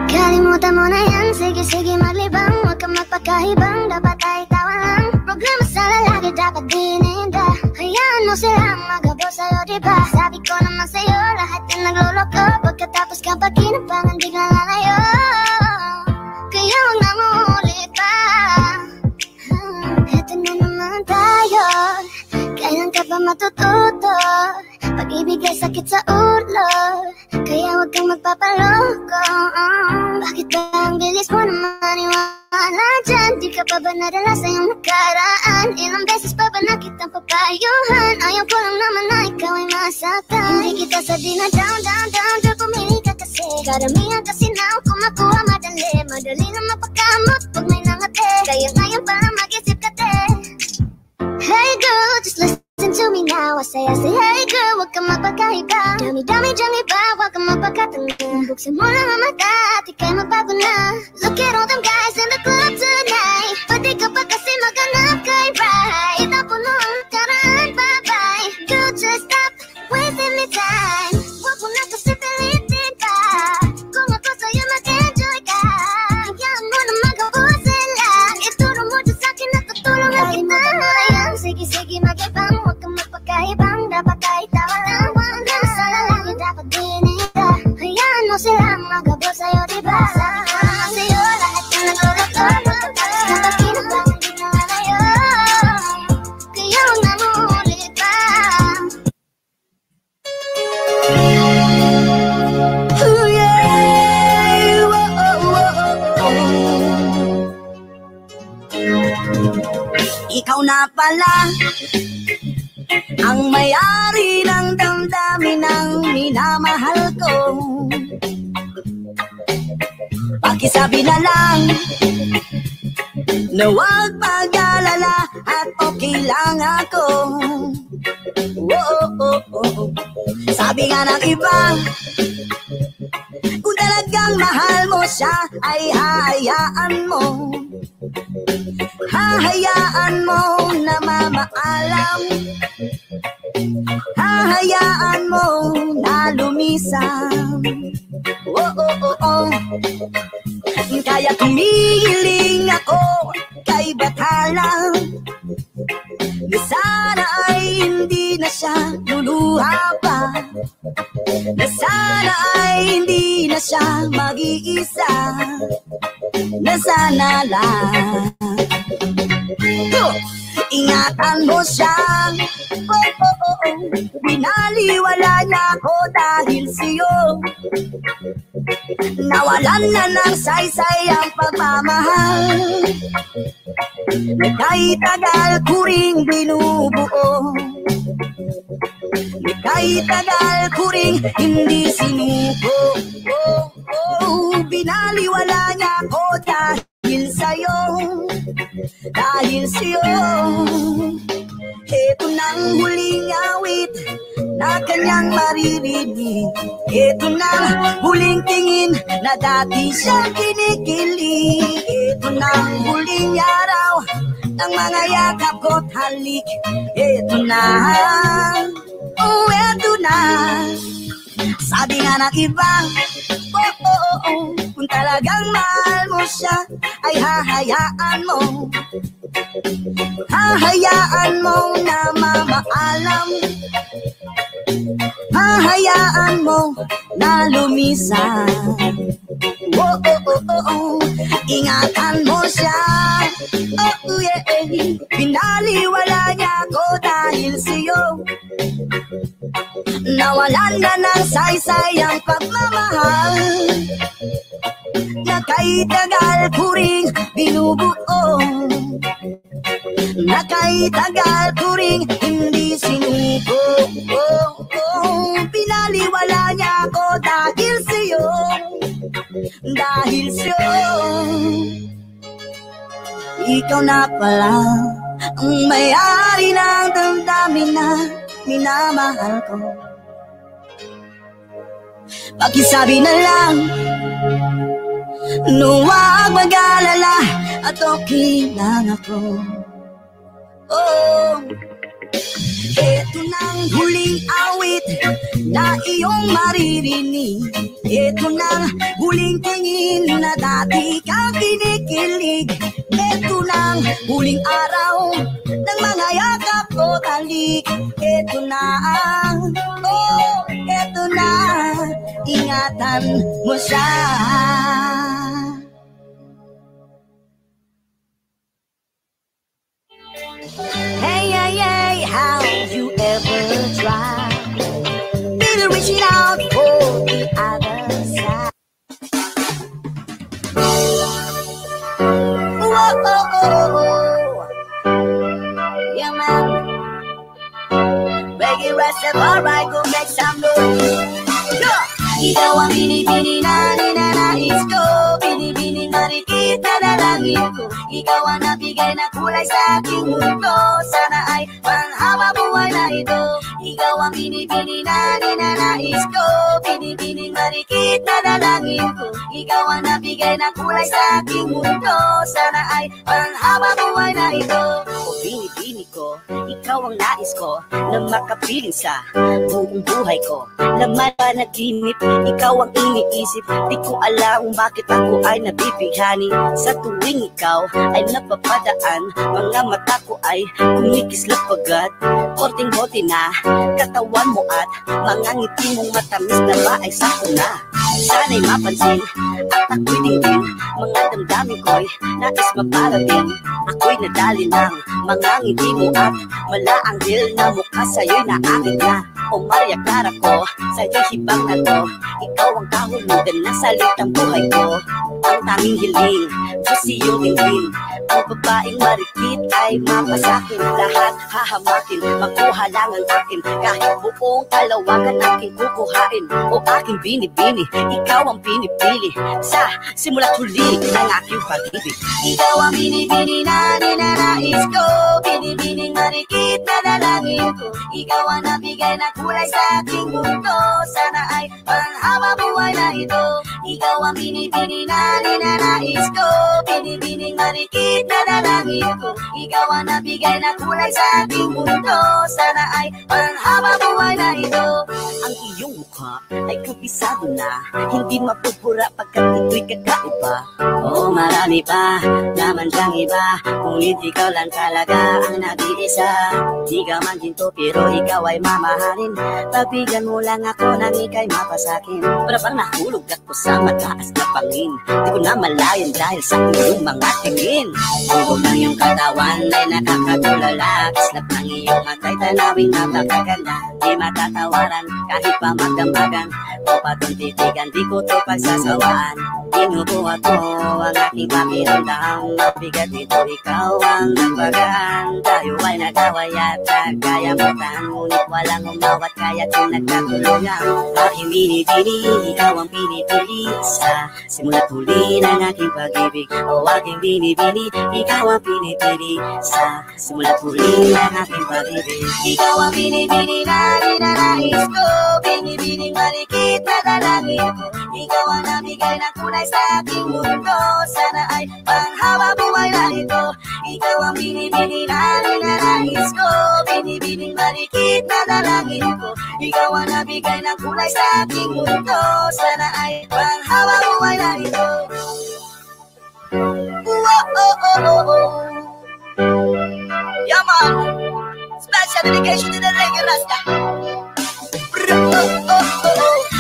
Kalimutan mo na yan, sige maglibang. Huwag kang magpakahibang, dapat ay tawa lang. Problema sa lalaki dapat dininda. Hayaan mo silang magabos sa'yo, diba? Sabi ko naman sa'yo, lahat yan nagluloko. Pagkatapos kapag kinabangan, biglang lalayo. Kaya huwag na ulit pa. Eto na naman tayo. Kailan ka ba matututo? Pag-ibig ay sakit sa ulo, kaya huwag kang magpapaloko. Bakit ba ang bilis mo naman iwala dyan? Di ka pa ba nadala sa iyong nakaraan? Ilang beses pa ba nakitang papayuhan? Ayaw ko lang naman na ikaw ay masaktan. Hindi kita sa down, pero pumili ka kasi. Karamihan kasi na kung makuha madali. Madali na mapakamot pag may nangate. Kaya ngayon parang mag-isip ka te. Hey girl, just listen to me now. I say, hey girl, huwag kang magpagkaiba. Dami-dami dyang iba, huwag kang magpagkatanga. Buksan mo lang ang mata at ika'y magbago na. Look at all them guys in the club tonight. Pwede ka pa kasi maghanap kay right. Itapon mo ang nakaraan, bye-bye. Girl, just stop wasting me time. Huwag mo na kasi pilitin pa. Kung ako sa'yo mag-enjoy ka, hayaan mo na magabusin lang. Ituro mo dyan sa'kin at tutulungan kita. Sige mag-ibang, huwag kang magpagkaibang. Dapat ay tawa lang. Problema sa lalaki dapat dininda. Hayaan mo silang magabos sa'yo, diba? Sabi ko naman sa'yo, lahat yung nagluloko. Pagkatapos kapag kinabangan, di na lalayo. Kaya huwag na mo ulit pa. Oh yeah, ikaw na pala ang may-ari ng damdamin ng minamahal ko. Pakisabi na lang na huwag mag-alala at okay lang ako. Sabi nga ng iba, kung talagang mahal mo siya ay hahayaan mo na alam, hahayaan mo na lumisang. Oh, oh, oh, oh. Kaya tumiling ako kay Batalang, na sana ay hindi na siya luluha pa, na sana ay hindi na siya mag-iisa, na sana lang ingatan mo siya. Oh, oh, oh, oh. Binaliwala niya ako dahil sa'yo, nawalan na ng saysay ang pagmamahal, kahit tagal ko ring binubuo, kahit tagal ko ring hindi sinuko. Oh, oh, binaliwala niya ako dahil sa'yo, dahil sa'yo. Ito nang huling awit na kanyang maririnig, ito nang huling tingin na dati siyang kinikilig, ito nang huling araw ng mga yakap ko't halik, ito na, oh, ito na. Sabi nga ng iba, oh, oh, oh, oh, kung talagang mahal mo siya, ay hahayaan mo, hahayaan mo na mamaalam, hahayaan mo na lumisan. Oh, oh, oh, oh, oh. Ingatan mo siya. Oh, yeah. Pinaliwala niya ako dahil sa'yo, nawalan na ng saysay ang pagmamahal, na kahit tagal ko ring binubuo, na kahit tagal ko ring hindi sinuko. Oh, oh, pinaliwala niya ako dahil sa'yo, dahil sa'yo. Ikaw na pala ang may-ari ng damdamin na minamahal ko. Pakisabi na lang, huwag mag-alala at okay lang ako. Oh, ito nang huling awit na iyong maririnig, ito nang huling tingin na dati kang kinikilig, ito nang huling araw ng mga yakap ko talik, ito na, oh, ito na, ingatan mo siya. Hey, hey, hey, how you ever try? Really reaching out for the other side. Whoa, oh, oh, oh. Yeah, man. Reggae Rastafari, go make some noise. Ikaw ang binibini na ninanais ko, binibining marikit na dalangin ko. Ikaw ang nabigay na kulay sa aking mundo, sana ay panghaba buhay na ito. Ikaw ang binibini na ninanais ko, binibining marikit na dalangin ko. Ikaw ang nabigay na kulay sa aking mundo, sana ay panghaba buhay na ito. O binibini ko, ikaw ang nais ko, na makapiling sa buong buhay ko. Laman pa naginip, ikaw ang iniisip, di ko alam bakit ako ay nabibighani. Sa tuwing ikaw ay napapadaan, mga mata ko ay kumikislap agad. Korting-korting na katawan mo at mga ngiti mong matamis na ba ay sako na. Sana'y mapansin at ako'y dinggin, mga damdamin ko'y nais maparating. Ako'y nadali ng mga ngiti mo at malaanghel na mukha sa'yo'y naakit na. O Maria Clara ko, sa'yo'y hibang na to. Ikaw ang kahulugan na salitang buhay ko. Ang tanging hiling ko siyong tingin, ang babaeng marikit ay mapasakin. Lahat hahamakin, makuha lang ang akin. Kahit buong kalawakan aking kukuhain. O aking binibini, ikaw ang pinipili. Sa simula't huli ng aking pag-ibig. Ikaw ang binibini na ninanais ko, binibining marikit na dalangin ko. Ikaw ang nabigay na kulay sa aking mundo, sana ay panghaba buhay na ito. ikaw ang binibini na ninanais ko. Binibining marikit na dalangin ko, ikaw ang nabigay na kulay sa aking mundo. Sana ay panghaba buhay na ito. Ang iyong mukha ay kabisado na, hindi mapupura pagkat ito'y kakaiba. Oo, marami pa naman siyang iba, ngunit ikaw lang talaga ang nag-iisa. Di ka man ginto pero ikaw ay mamahalin, pagbigyan mo lang ako nang ika'y mapasakin. Para bang nahulog ako sa mataas na pangin, di ko na malayan dahil sa iyong mga tingin. Bubog ng iyong katawan ay nakakatulala, kislap ng iyong matay tanawin napakaganda. Di matatawaran kahit pa magdambagan, o patong titigan, di ko to pagsasawaan. Inubuhat mo ang aking pakiramdam, mabigat ito ikaw ang nagpagaan. Tayo ay nagaway at nagkayamatan, ngunit walang umawat kaya't yung nagkatulungan. Aking binibini, ikaw ang pinipili sa simula't huli ng aking pag-ibig. O aking binibini, ikaw ang pinipili sa simula't huli ng aking pag-ibig. Ikaw ang binibini na ninanais ko, binibining marikit na dalangin ko, ikaw ang nabigay na kulay sa aking mundo. Sana ay panghawa buhay na ito. Ikaw ang binibini na ninanais ko, binibining marikit na dalangin ko, ikaw ang nabigay ng kulay sa aking mundo. Sana ay panghawa buhay na ito. Yeah, man. Special dedication to the reggae rasta.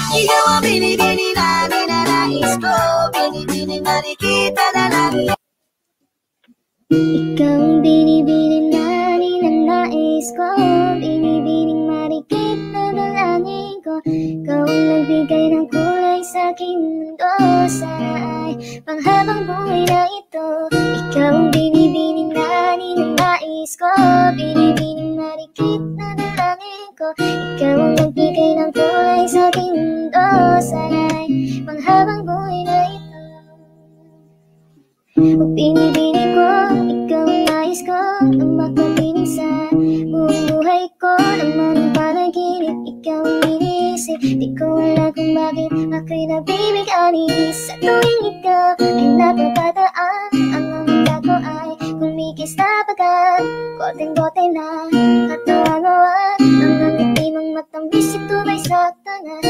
Ikaw ang binibini na ninanais ko, binibining marikit na dalangin. Ikaw ang binibining na ninanais ko, binibining marikit na dalangin ko, ikaw ang nagbigay ng kulay sa aking mundo. Sana ay panghabang buhay na ito. Ikaw ang binibining na ninanais ko, binibining marikit na dalangin ko, ikaw ang nagbigay ng kulay sa aking mundo. Sana ay panghabang buhay na ito. Pag binibini ko, ikaw ang nais ko, ang makapiling sa buong buhay ko. Naman ang panaginip, ikaw ang iniisip, di ko alam kung bakit ako'y nabibigani. Sa tuwing ikaw ay napapadaan, ang mga ko ay kumikis na pagkat koteng-kote na katawa-gawa. Ang ngiti mong matambis, ito ba'y saktanan?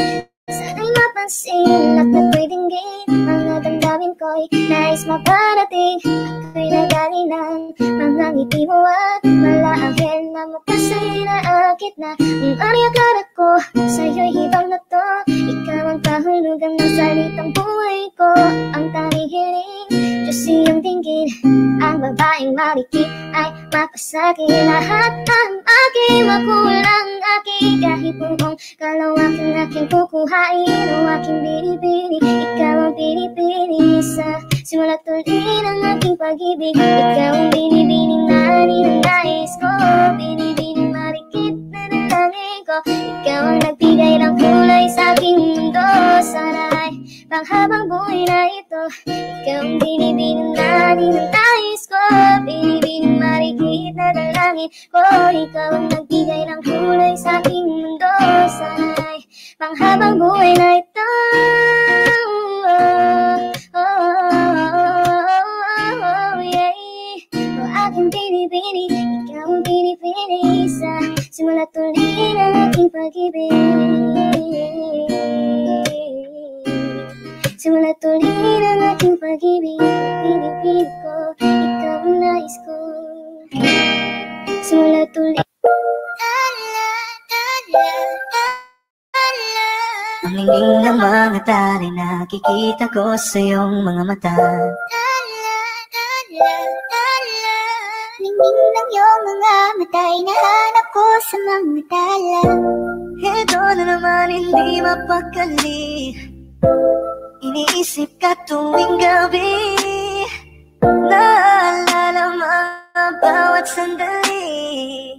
Sana'y mapansin at ako'y dinggin, mga damdamin ko'y nais maparating. Ako'y nagali ng mga ngiti mo at malaangkin na mukha sa'yo'y naakit na. Ang akala ko sa'yo'y hibang na to, ikaw ang kahulugan ng salitang buhay ko. Ang tanging hiling, Diyos iyong dinggin, ang babaeng marikit ay mapasakit. Lahat ng aking makulang, aking kahit buong kalawakan aking kukuhain. O aking binibini, ikaw ang pinipili sa simula't huli ng aking pag-ibig. Ikaw ang binibining na ninanais ko, binibining marikit na dalangin ko, ikaw ang nagbigay ng kulay sa aking mundo. Sana ay panghabang buhay na ito. Ikaw ang binibining na ninanais ko, binibining marikit na dalangin ko, ikaw ang nagbigay ng kulay sa aking mundo. Sana ay panghabang buhay na ito. Yeah. O aking binibini, ikaw ang binibini sa simula't huli ng aking pag-ibig. Simula't huli ng aking pag-ibig, binibini ko, ikaw ang nais ko. Simula't huli. Ang lingling ng mga tali, nakikita ko sa iyong mga mata. Lingling ng iyong mga mata, hinahanap ko sa mga tala. Ito na naman hindi mapakali, iniisip ka tuwing gabi. Naalala mga bawat sandali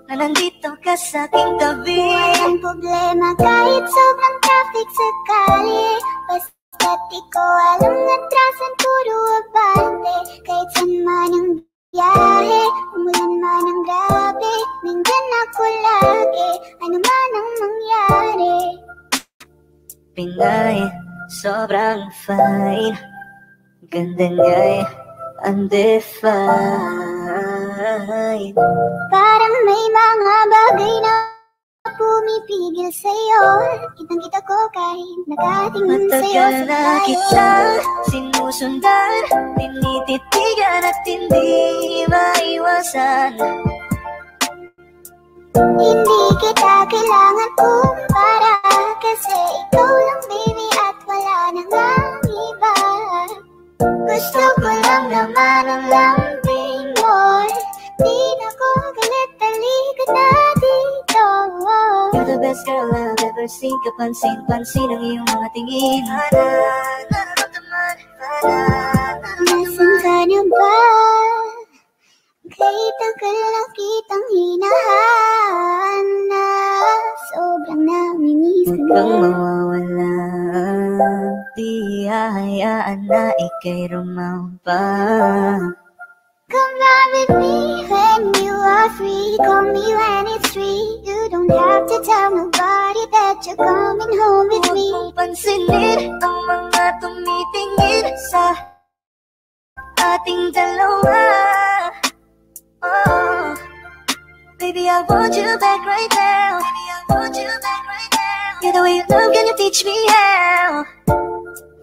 na nandito ka sa aking tabi. Walang problema kahit sobrang traffic sa kali, basta't di ko alam atrasan, puro abante. Kahit saan man ang biyahe, umulan man ang grabe, nandyan ako lagi, ano man ang mangyari. Pinay, sobrang fine. Ganda niya'y undefined. Parang may mga bagay na pumipigil sa'yo. Kitang-kita ko kahit nakatingin sa'yo Matagal sa na tayo. kitang sinusundan, tinititigan at hindi maiwasan. Hindi kita kailangan kumpara, kasi ikaw lang baby at wala nang ang iba. Gusto ko lang naman ang lambing mo. Di na ko galit, talikod na dito. You're the best girl I've ever seen. Kapansin-pansin ang iyong mga tingin. Nararamdaman. Nasaan ka na ba? Kay tagal na kitang hinahanap. Sobrang namimiss Huwag ka kang na. mawawala. Di hahayaan na ika'y rumampa. Come ride with me when you are free. Call me when it's free. You don't have to tell nobody that you're coming home with Huwag me. mong pansinin ang mga tumitingin sa ating dalawa. Oh, baby, I want you back right now. Baby, I want you back right now. Yeah, the way you love, can you teach me how?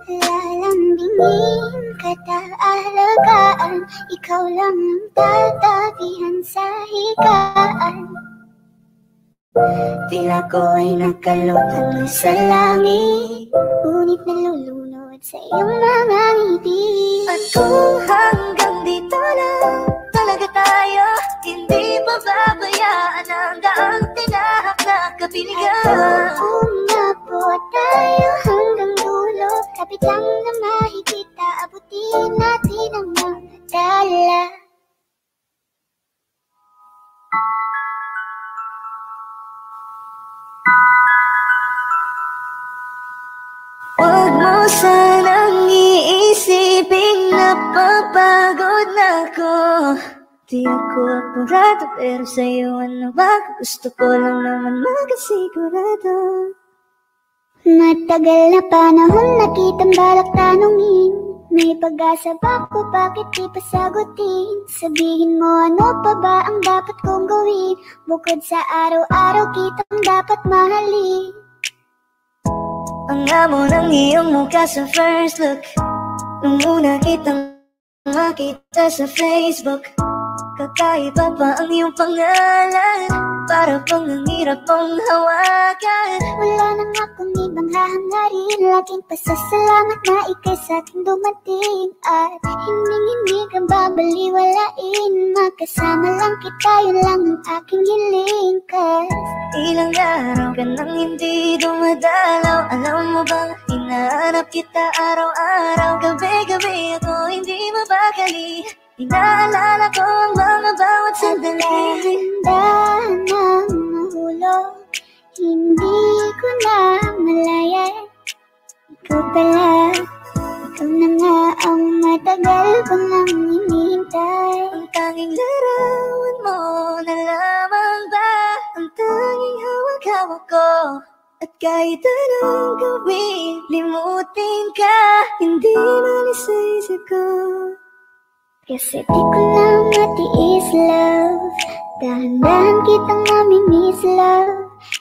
Lalambingin kita alagaan. Ikaw lang ang tatabihan sa higaan. Tila ko ay nakalutang sa langit, Ngunit nalulunod sa iyong mga ngiti. at kung hanggang dito lang talaga tayo, hindi pababayaan ang daang tinahak na kapiligan. Umabot tayo hanggang dulo. Kapit lang na mahigit, aabutin natin ang mga dala. Huwag mo sanang iisipin na papagod na ako. Di ako apurado, pero sa'yo ano ba? Gusto ko lang naman makasigurado. Matagal na panahon na kitang balak tanungin. May pag-asa ba ko, bakit di pa sagutin? Sabihin mo ano pa ba ang dapat kong gawin? Bukod sa araw-araw kitang dapat mahalin. Ang amo ng iyong mukha sa first look, nung una kitang makita sa Facebook. Kakaiba pa ang iyong pangalan, para bang ang hirap mong hawakan. Wala nang akong ibang hahangarin. Laging pasasalamat na ika'y sa'king dumating. At hindi ka babaliwalain. Magkasama lang kita, yun lang ang aking hiling. Ilang araw ka nang hindi dumadalaw. Alam mo bang hinahanap kita araw-araw? Gabi-gabi ako hindi mapakali. Inaalala ko ang mga bawat sandali. Dahan ng mahulog, hindi ko na malayan. Ikaw pala, ikaw na nga ang matagal ko nang hinihintay. Ang tanging larawan mo na lamang ba ang tanging hawak-hawak ko? At kahit anong gawin, limutin ka, hindi malis sa isip ko. Kasi di ko na matiis, love. Dahan-dahan kitang namimiss, love.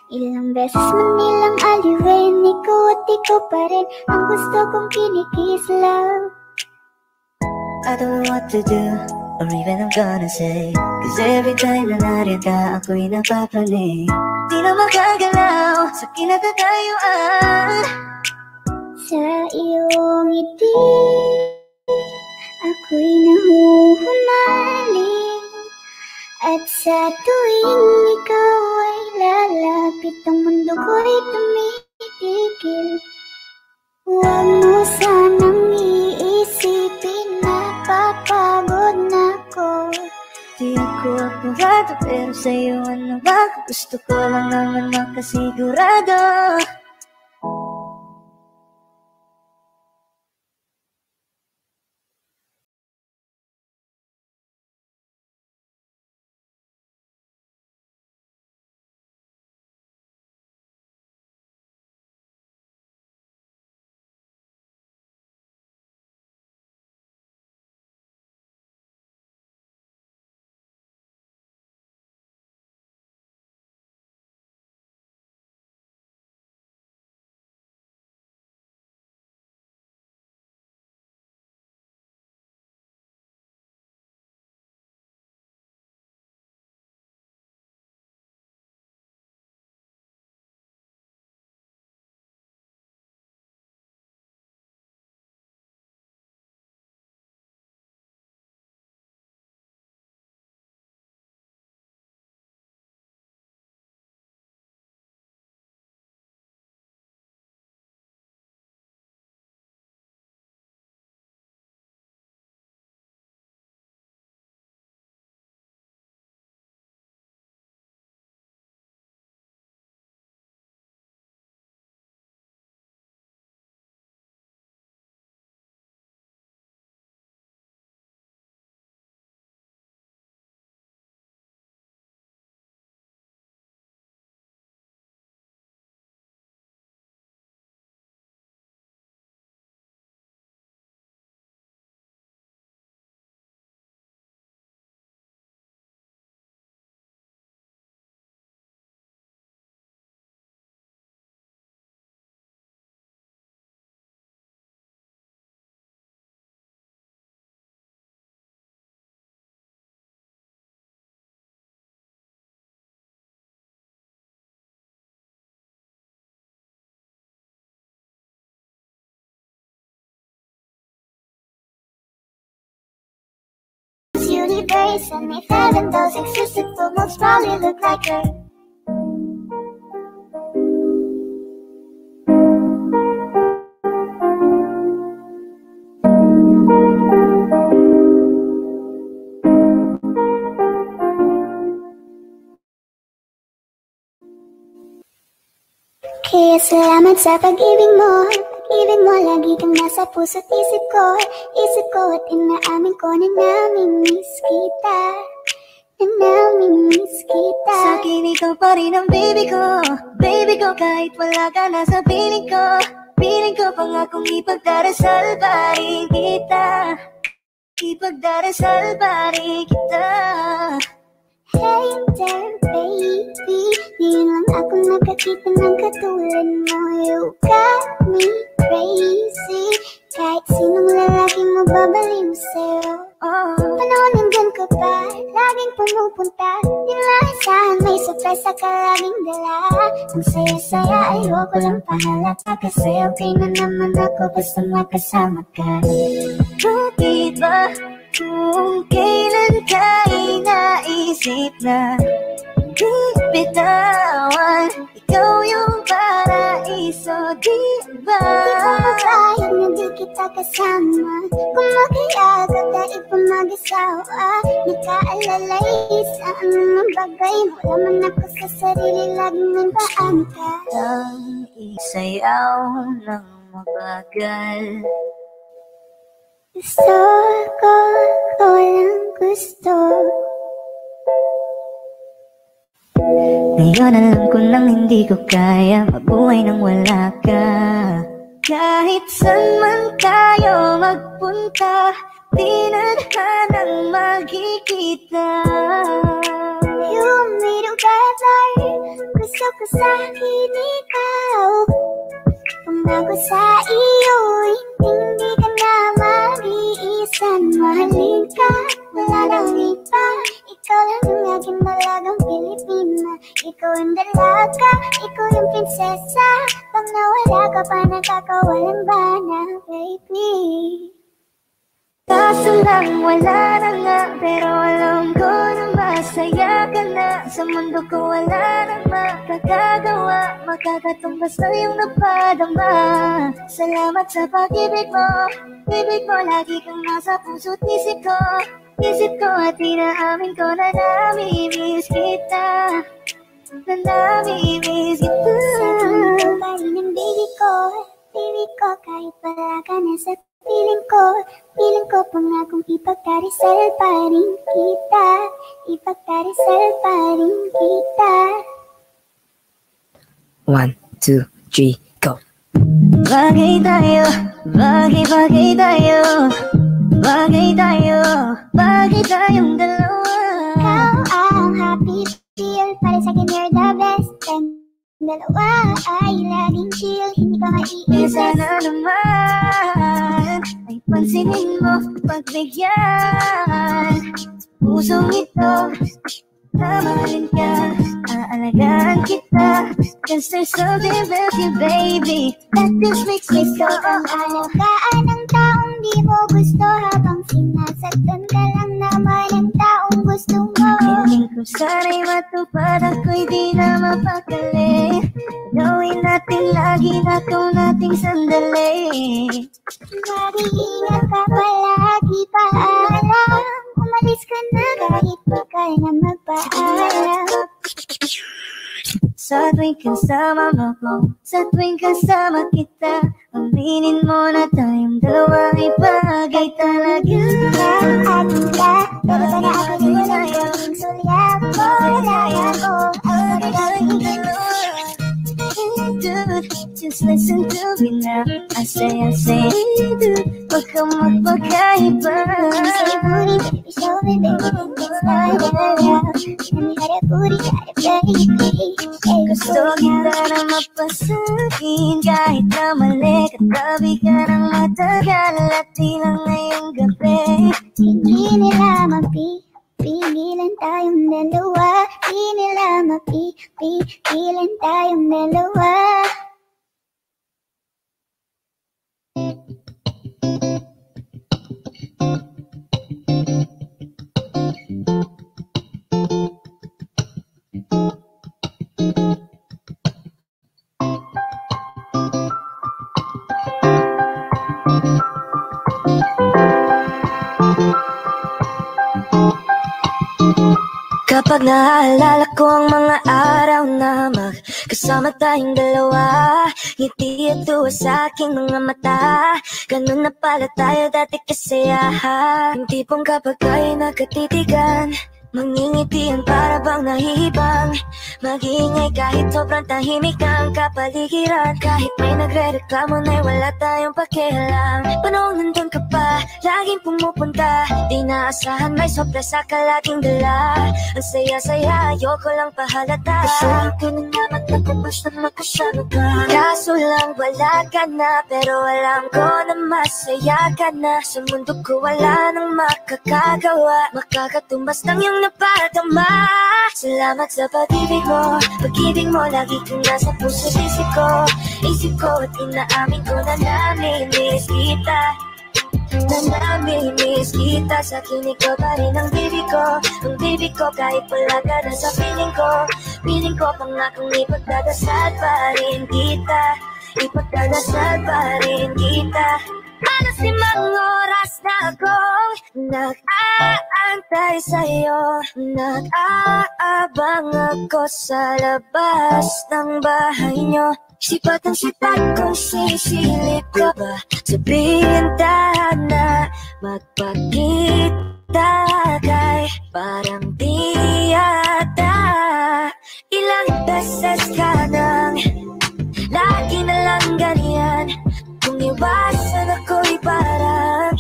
Ilang beses man nilang aliwin, ikaw at ikaw pa rin ang gusto kong kinikiss, love. I don't know what to do, or even I'm gonna say. Cause every time na nariyan ka, ako'y napapraning. Di na makagalaw sa kinatatayuan. Sa iyong ngiti, ako'y nahuhumaling. At sa tuwing ikaw ay lalapit, ang mundo ko'y tumitigil. Huwag mo sanang iisipin na papagod na ko. Di ako apurado, pero sa'yo ano ba? Gusto ko lang naman makasigurado. universe, and if heaven does exist, it will most probably look like her. Kaya salamat sa pag-ibig mo. Pag-ibig mo, lagi kang nasa puso't isip ko. Isip ko at inaamin ko na namimiss kita. Na namimiss kita. Sa'kin ikaw pa rin ang baby ko. Baby ko, kahit wala ka na sa piling ko. Piling ko pangakong ipagdarasal pa rin kita. Ipagdarasal pa rin kita. Hey there, baby, ngayon lang ako nakakita ng katulad mo. You got me crazy, kahit sinong lalaking mababaliw sa'yo. Panahon nandyan ka pa, laging pumupunta. Di naasahan, may surprise ka laging dala. Ang saya-saya, ayoko lang pahalata. Kasi okay na naman ako basta makasama ka. Bakit ba kung kailan ka inaisip na di bitawan? Ikaw yung paraiso, di ba? Di ko mapahig na di kita kasama. Kung makiyagag dahil pa mag-asawa. Nakaalalay sa anumang bagay. Wala man ako sa sarili, laging nandaan ka. Ang isayaw ng mabagal. Gusto ko lang gusto. Ngayon alam ko nang hindi ko kaya mabuhay nang wala ka. Kahit saan man tayo magpunta, di na nang magkikita. You me together, gusto ko sa'kin ikaw. Kung ako sa iyo, hindi ka na mag-iisan. Mahalin ka, wala nang iba. Ikaw lang ang aking malagang Pilipina. Ikaw ang dalaga, ikaw yung prinsesa. Pag nawala ka pa, nakakawalang bana, baby. Kaso lang wala na nga, pero alam ko na masaya ka na. Sa mundo ko wala nang makakagawa, makakatumbas na yung napadama. Salamat sa pag-ibig mo, ibig mo, lagi kang nasa puso't isip ko. Isip ko at inaamin ko na namimiss kita. Na namimiss kita. Sa'kin ko pa rin ang baby ko, kahit wala ka na sa piling ko pangakong ipagdarasal pa rin kita. Ipagdarasal pa rin kita. 1, 2, 3, go. Bagay tayo, bagay tayo. Bagay tayo, bagay tayong dalawa. Ikaw ang happy feel, para sa'kin you're the best. And dalawa ay laging chill, hindi ka maiisip. Sana naman ay pansinin mo, pagbigyan. Pusong ito, tamahalin ka, aalagaan kita. Cause there's something about you, baby, that just makes me so Ang alagaan ng taong di mo gusto, habang sinasaktan ka lang naman ang taong gusto mo. Feeling ko sana'y matupad, ako'y di na mapakali. Gawin natin lagi na ito nating sandali. Mag-iingat ka palagi, paalam. Umalis ka na kahit di ka na magpaalam. Sa tuwing kasama mo ko, sa tuwing kasama kita, aminin mo na tayong dalawa ay bagay talaga. At kita, pero sana ako di mo lang gawing sulyap ko. Ang Tayong dalawa. Dude, just listen to me now. I say, dude, wag kang magpagkaiba. say booty, baby, show me, baby, it's not enough. Let me have that booty, got it, baby. Gusto kita na mapasakin kahit na mali. Katabi ka ng matagal at di lang ngayong gabi. Hindi nila mapipigilan tayong dalawa. Hindi nila mapipigilan tayong dalawa. Kapag naaalala ko ang mga araw na magkasama tayong dalawa, ngiti at tuwa sa aking mga mata. Ganun na pala tayo dati kasayahan. Yung tipong kapag tayo nagkatitigan, mangingitian para bang nahihibang. Mag-iingay kahit sobrang tahimik na ang kapaligiran. Kahit may nagre-reklamo na'y wala tayong pakialam. Panahon nandun ka pa, laging pumupunta. Di naasahan may sorpresa ka laging dala. Ang saya-saya, ayoko lang pahalata. Kasama ka na naman, nagpapos na makasama ka. Kaso lang wala ka na, pero alam ko na masaya ka na. Sa mundo ko wala nang makakagawa, makakatumbas ng iyong napadama. Salamat sa pag-ibig mo lagi kang nasa puso isip ko at inaamin ko na namimiss kita. Na namimiss kita. Sa akin ikaw pa rin ang baby ko kahit wala ka na sa piling ko pangakong ipagdadasal pa rin kita. Ipagdadasal pa rin kita. Halos 5 oras na akong nag-aantay sa'yo. Nag-aabang ako sa labas ng bahay nyo. Sipat ang sipat kung sisilip ka ba. Sa bintana magpakita kay parang di yata. Ilang beses ka nang lagi na lang ganyan. Kung iwasan ako'y parang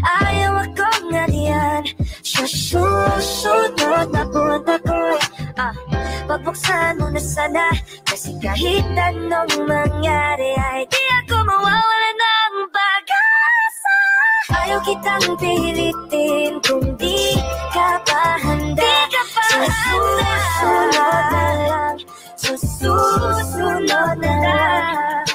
ayaw akong ngalian. Sa susunod na buwan ako'y pagbuksan mo na sana. Kasi kahit anong mangyari ay di ako mawawala ng pag-asa. Ayaw kitang pilitin kung di ka pa handa. Sa susunod na lang, sa susunod na lang.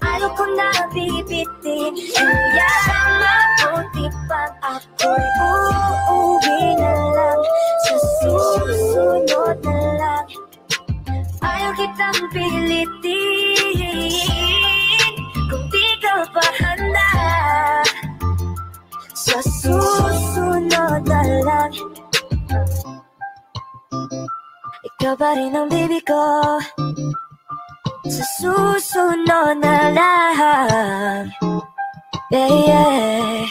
Ayaw ko na bibitin, kaya mabuti pang ako'y uuwi na lang. Sa susunod na lang. Ayaw kitang pilitin kung di ka pa handa. Sa susunod na lang. Ikaw pa rin ang baby ko. Sa susunod na lang. Yeah, yeah.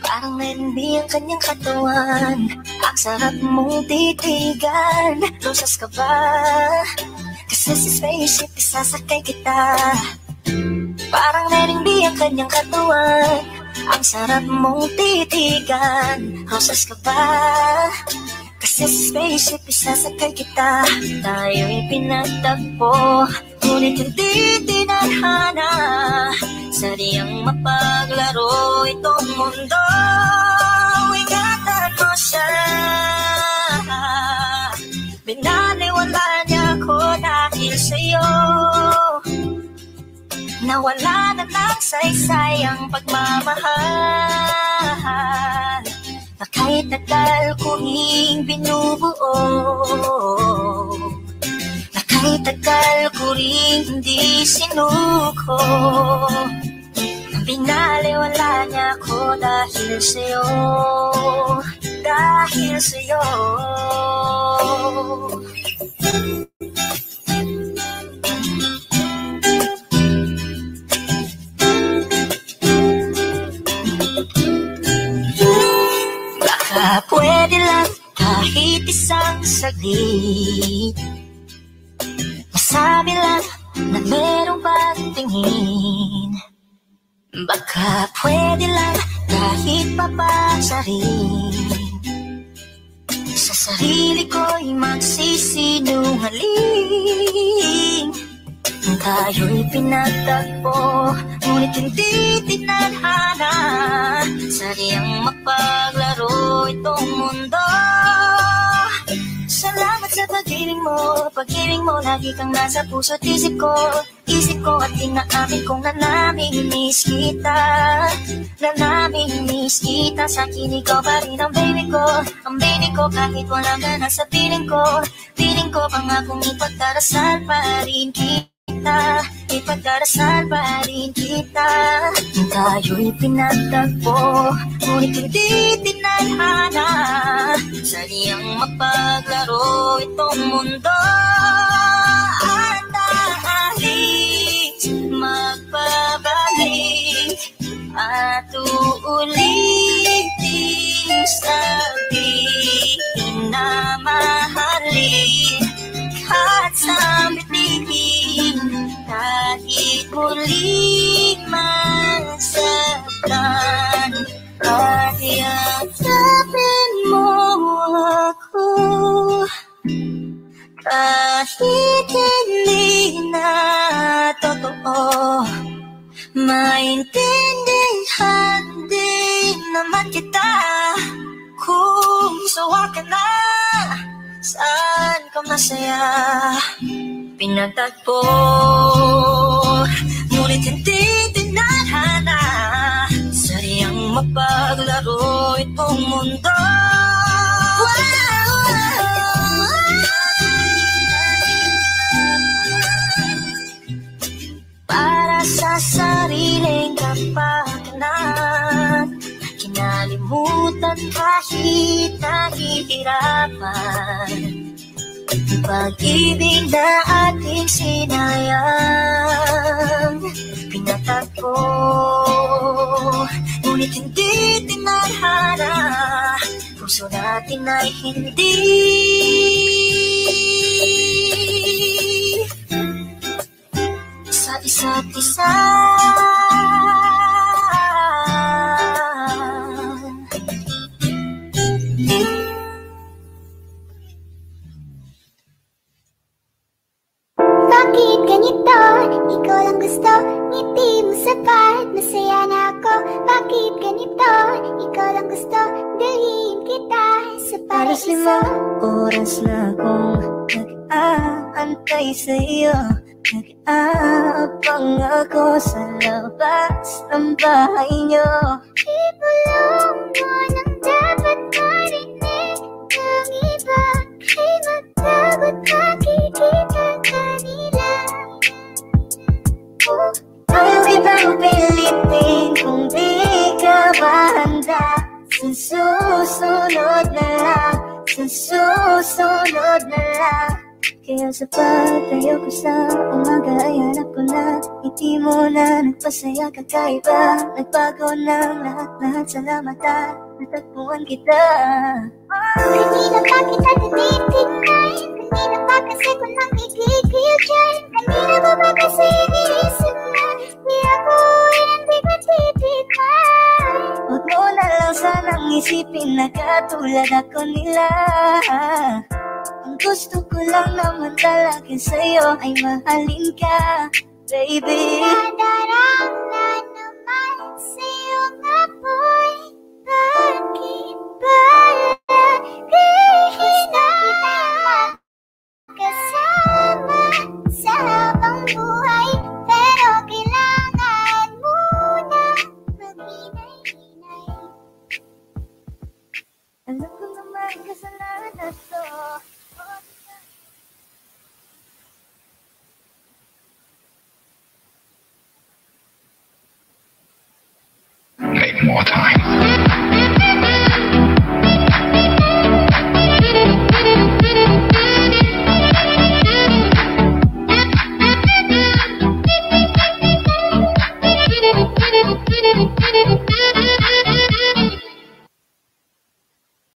Parang hindi ang kanyang katawan. Ang sarap mong titigan. Rosas ka ba? Kasi sa spaceship isasakay kita. Parang hindi ang kanyang katawan. Ang sarap mong titigan. Rosas ka ba? Kasi sa spaceship isasakay kita. Tayo'y pinagtagpo, ngunit hindi tinadhana. Sadyang mapaglaro itong mundo. Ingatan mo siya. Binaliwala niya ako dahil sa'yo. Nawala na ng saysay ang pagmamahal. Na kahit tagal ko ring binubuo. Na kahit tagal ko ring hindi sinuko. Binaliwala niya ako dahil sa'yo. Dahil sa'yo. Baka pwede lang kahit isang saglit. Masabi lang na merong pagtingin. Baka pwede lang kahit papasarin. Sa sarili ko'y magsisinungaling. Tayo'y pinagtagpo, ngunit hindi tinadhana. Sadyang mapaglaro itong mundo. Salamat sa pag-ibig mo, lagi kang nasa puso't isip ko at inaamin kong namimiss kita. Sa akin ikaw pa rin ang baby ko, kahit walang ka na sa piling ko pangakong ipagdarasal pa rin kita. Tayo'y pinagtagpo, ngunit hindi tinadhana. Sadyang mapaglaro itong mundo. At aalis, magbabalik, at uulitin sabihin na mahalin. At sabihin kahit muling masaktan, at yakapin mo ako kahit hindi na totoo. Maintindihan din naman kita kung sawa ka na. Saan ka masaya? Pinagtagpo, ngunit hindi tinadhana. Sadyang mapaglaro itong mundo. Para sa sariling kapakanan, kinalimutan kahit nahihirapan. Pag-ibig na ating sinayang, pinatagpo, ngunit hindi tinadhana. Puso natin ay hindi sa isa't isa. Bakit ganito? Ikaw lang gusto, ngiti mo sapat, masaya na ako. Bakit ganito? Ikaw lang gusto, dalhin kita sa paraiso. 5 oras na akong nag-aantay sa'yo. Nag-aabang ako sa labas ng bahay niyo. Ibulong mo nang dapat marinig ng iba. Kay magtagot makikita kanila. Ayaw kitang pilitin kung di ka ba handa. Sa susunod na lang. Kaya sa pagtayo ko sa umaga ay hanap ko na ngiti mo na nagpasaya kakaiba. Nagbago ng lahat-lahat sa mata, natagpuan kita. Kanina pa kita tinitingnan, kanina pa kasi ko nang igigil dyan. Kanina mo ba kasi iniisip na di ako hindi ko titipan. Huwag mo na lang sanang isipin na katulad ako nila. Ang gusto ko lang naman talaga sa'yo ay mahalin ka, baby. Nadarang na naman sa'yo nga boy. Bakit ba lagi na kasama sa habang buhay? Pero kailangan muna maghinay-hinay. Alam ko naman kasalanan na to. Make more time.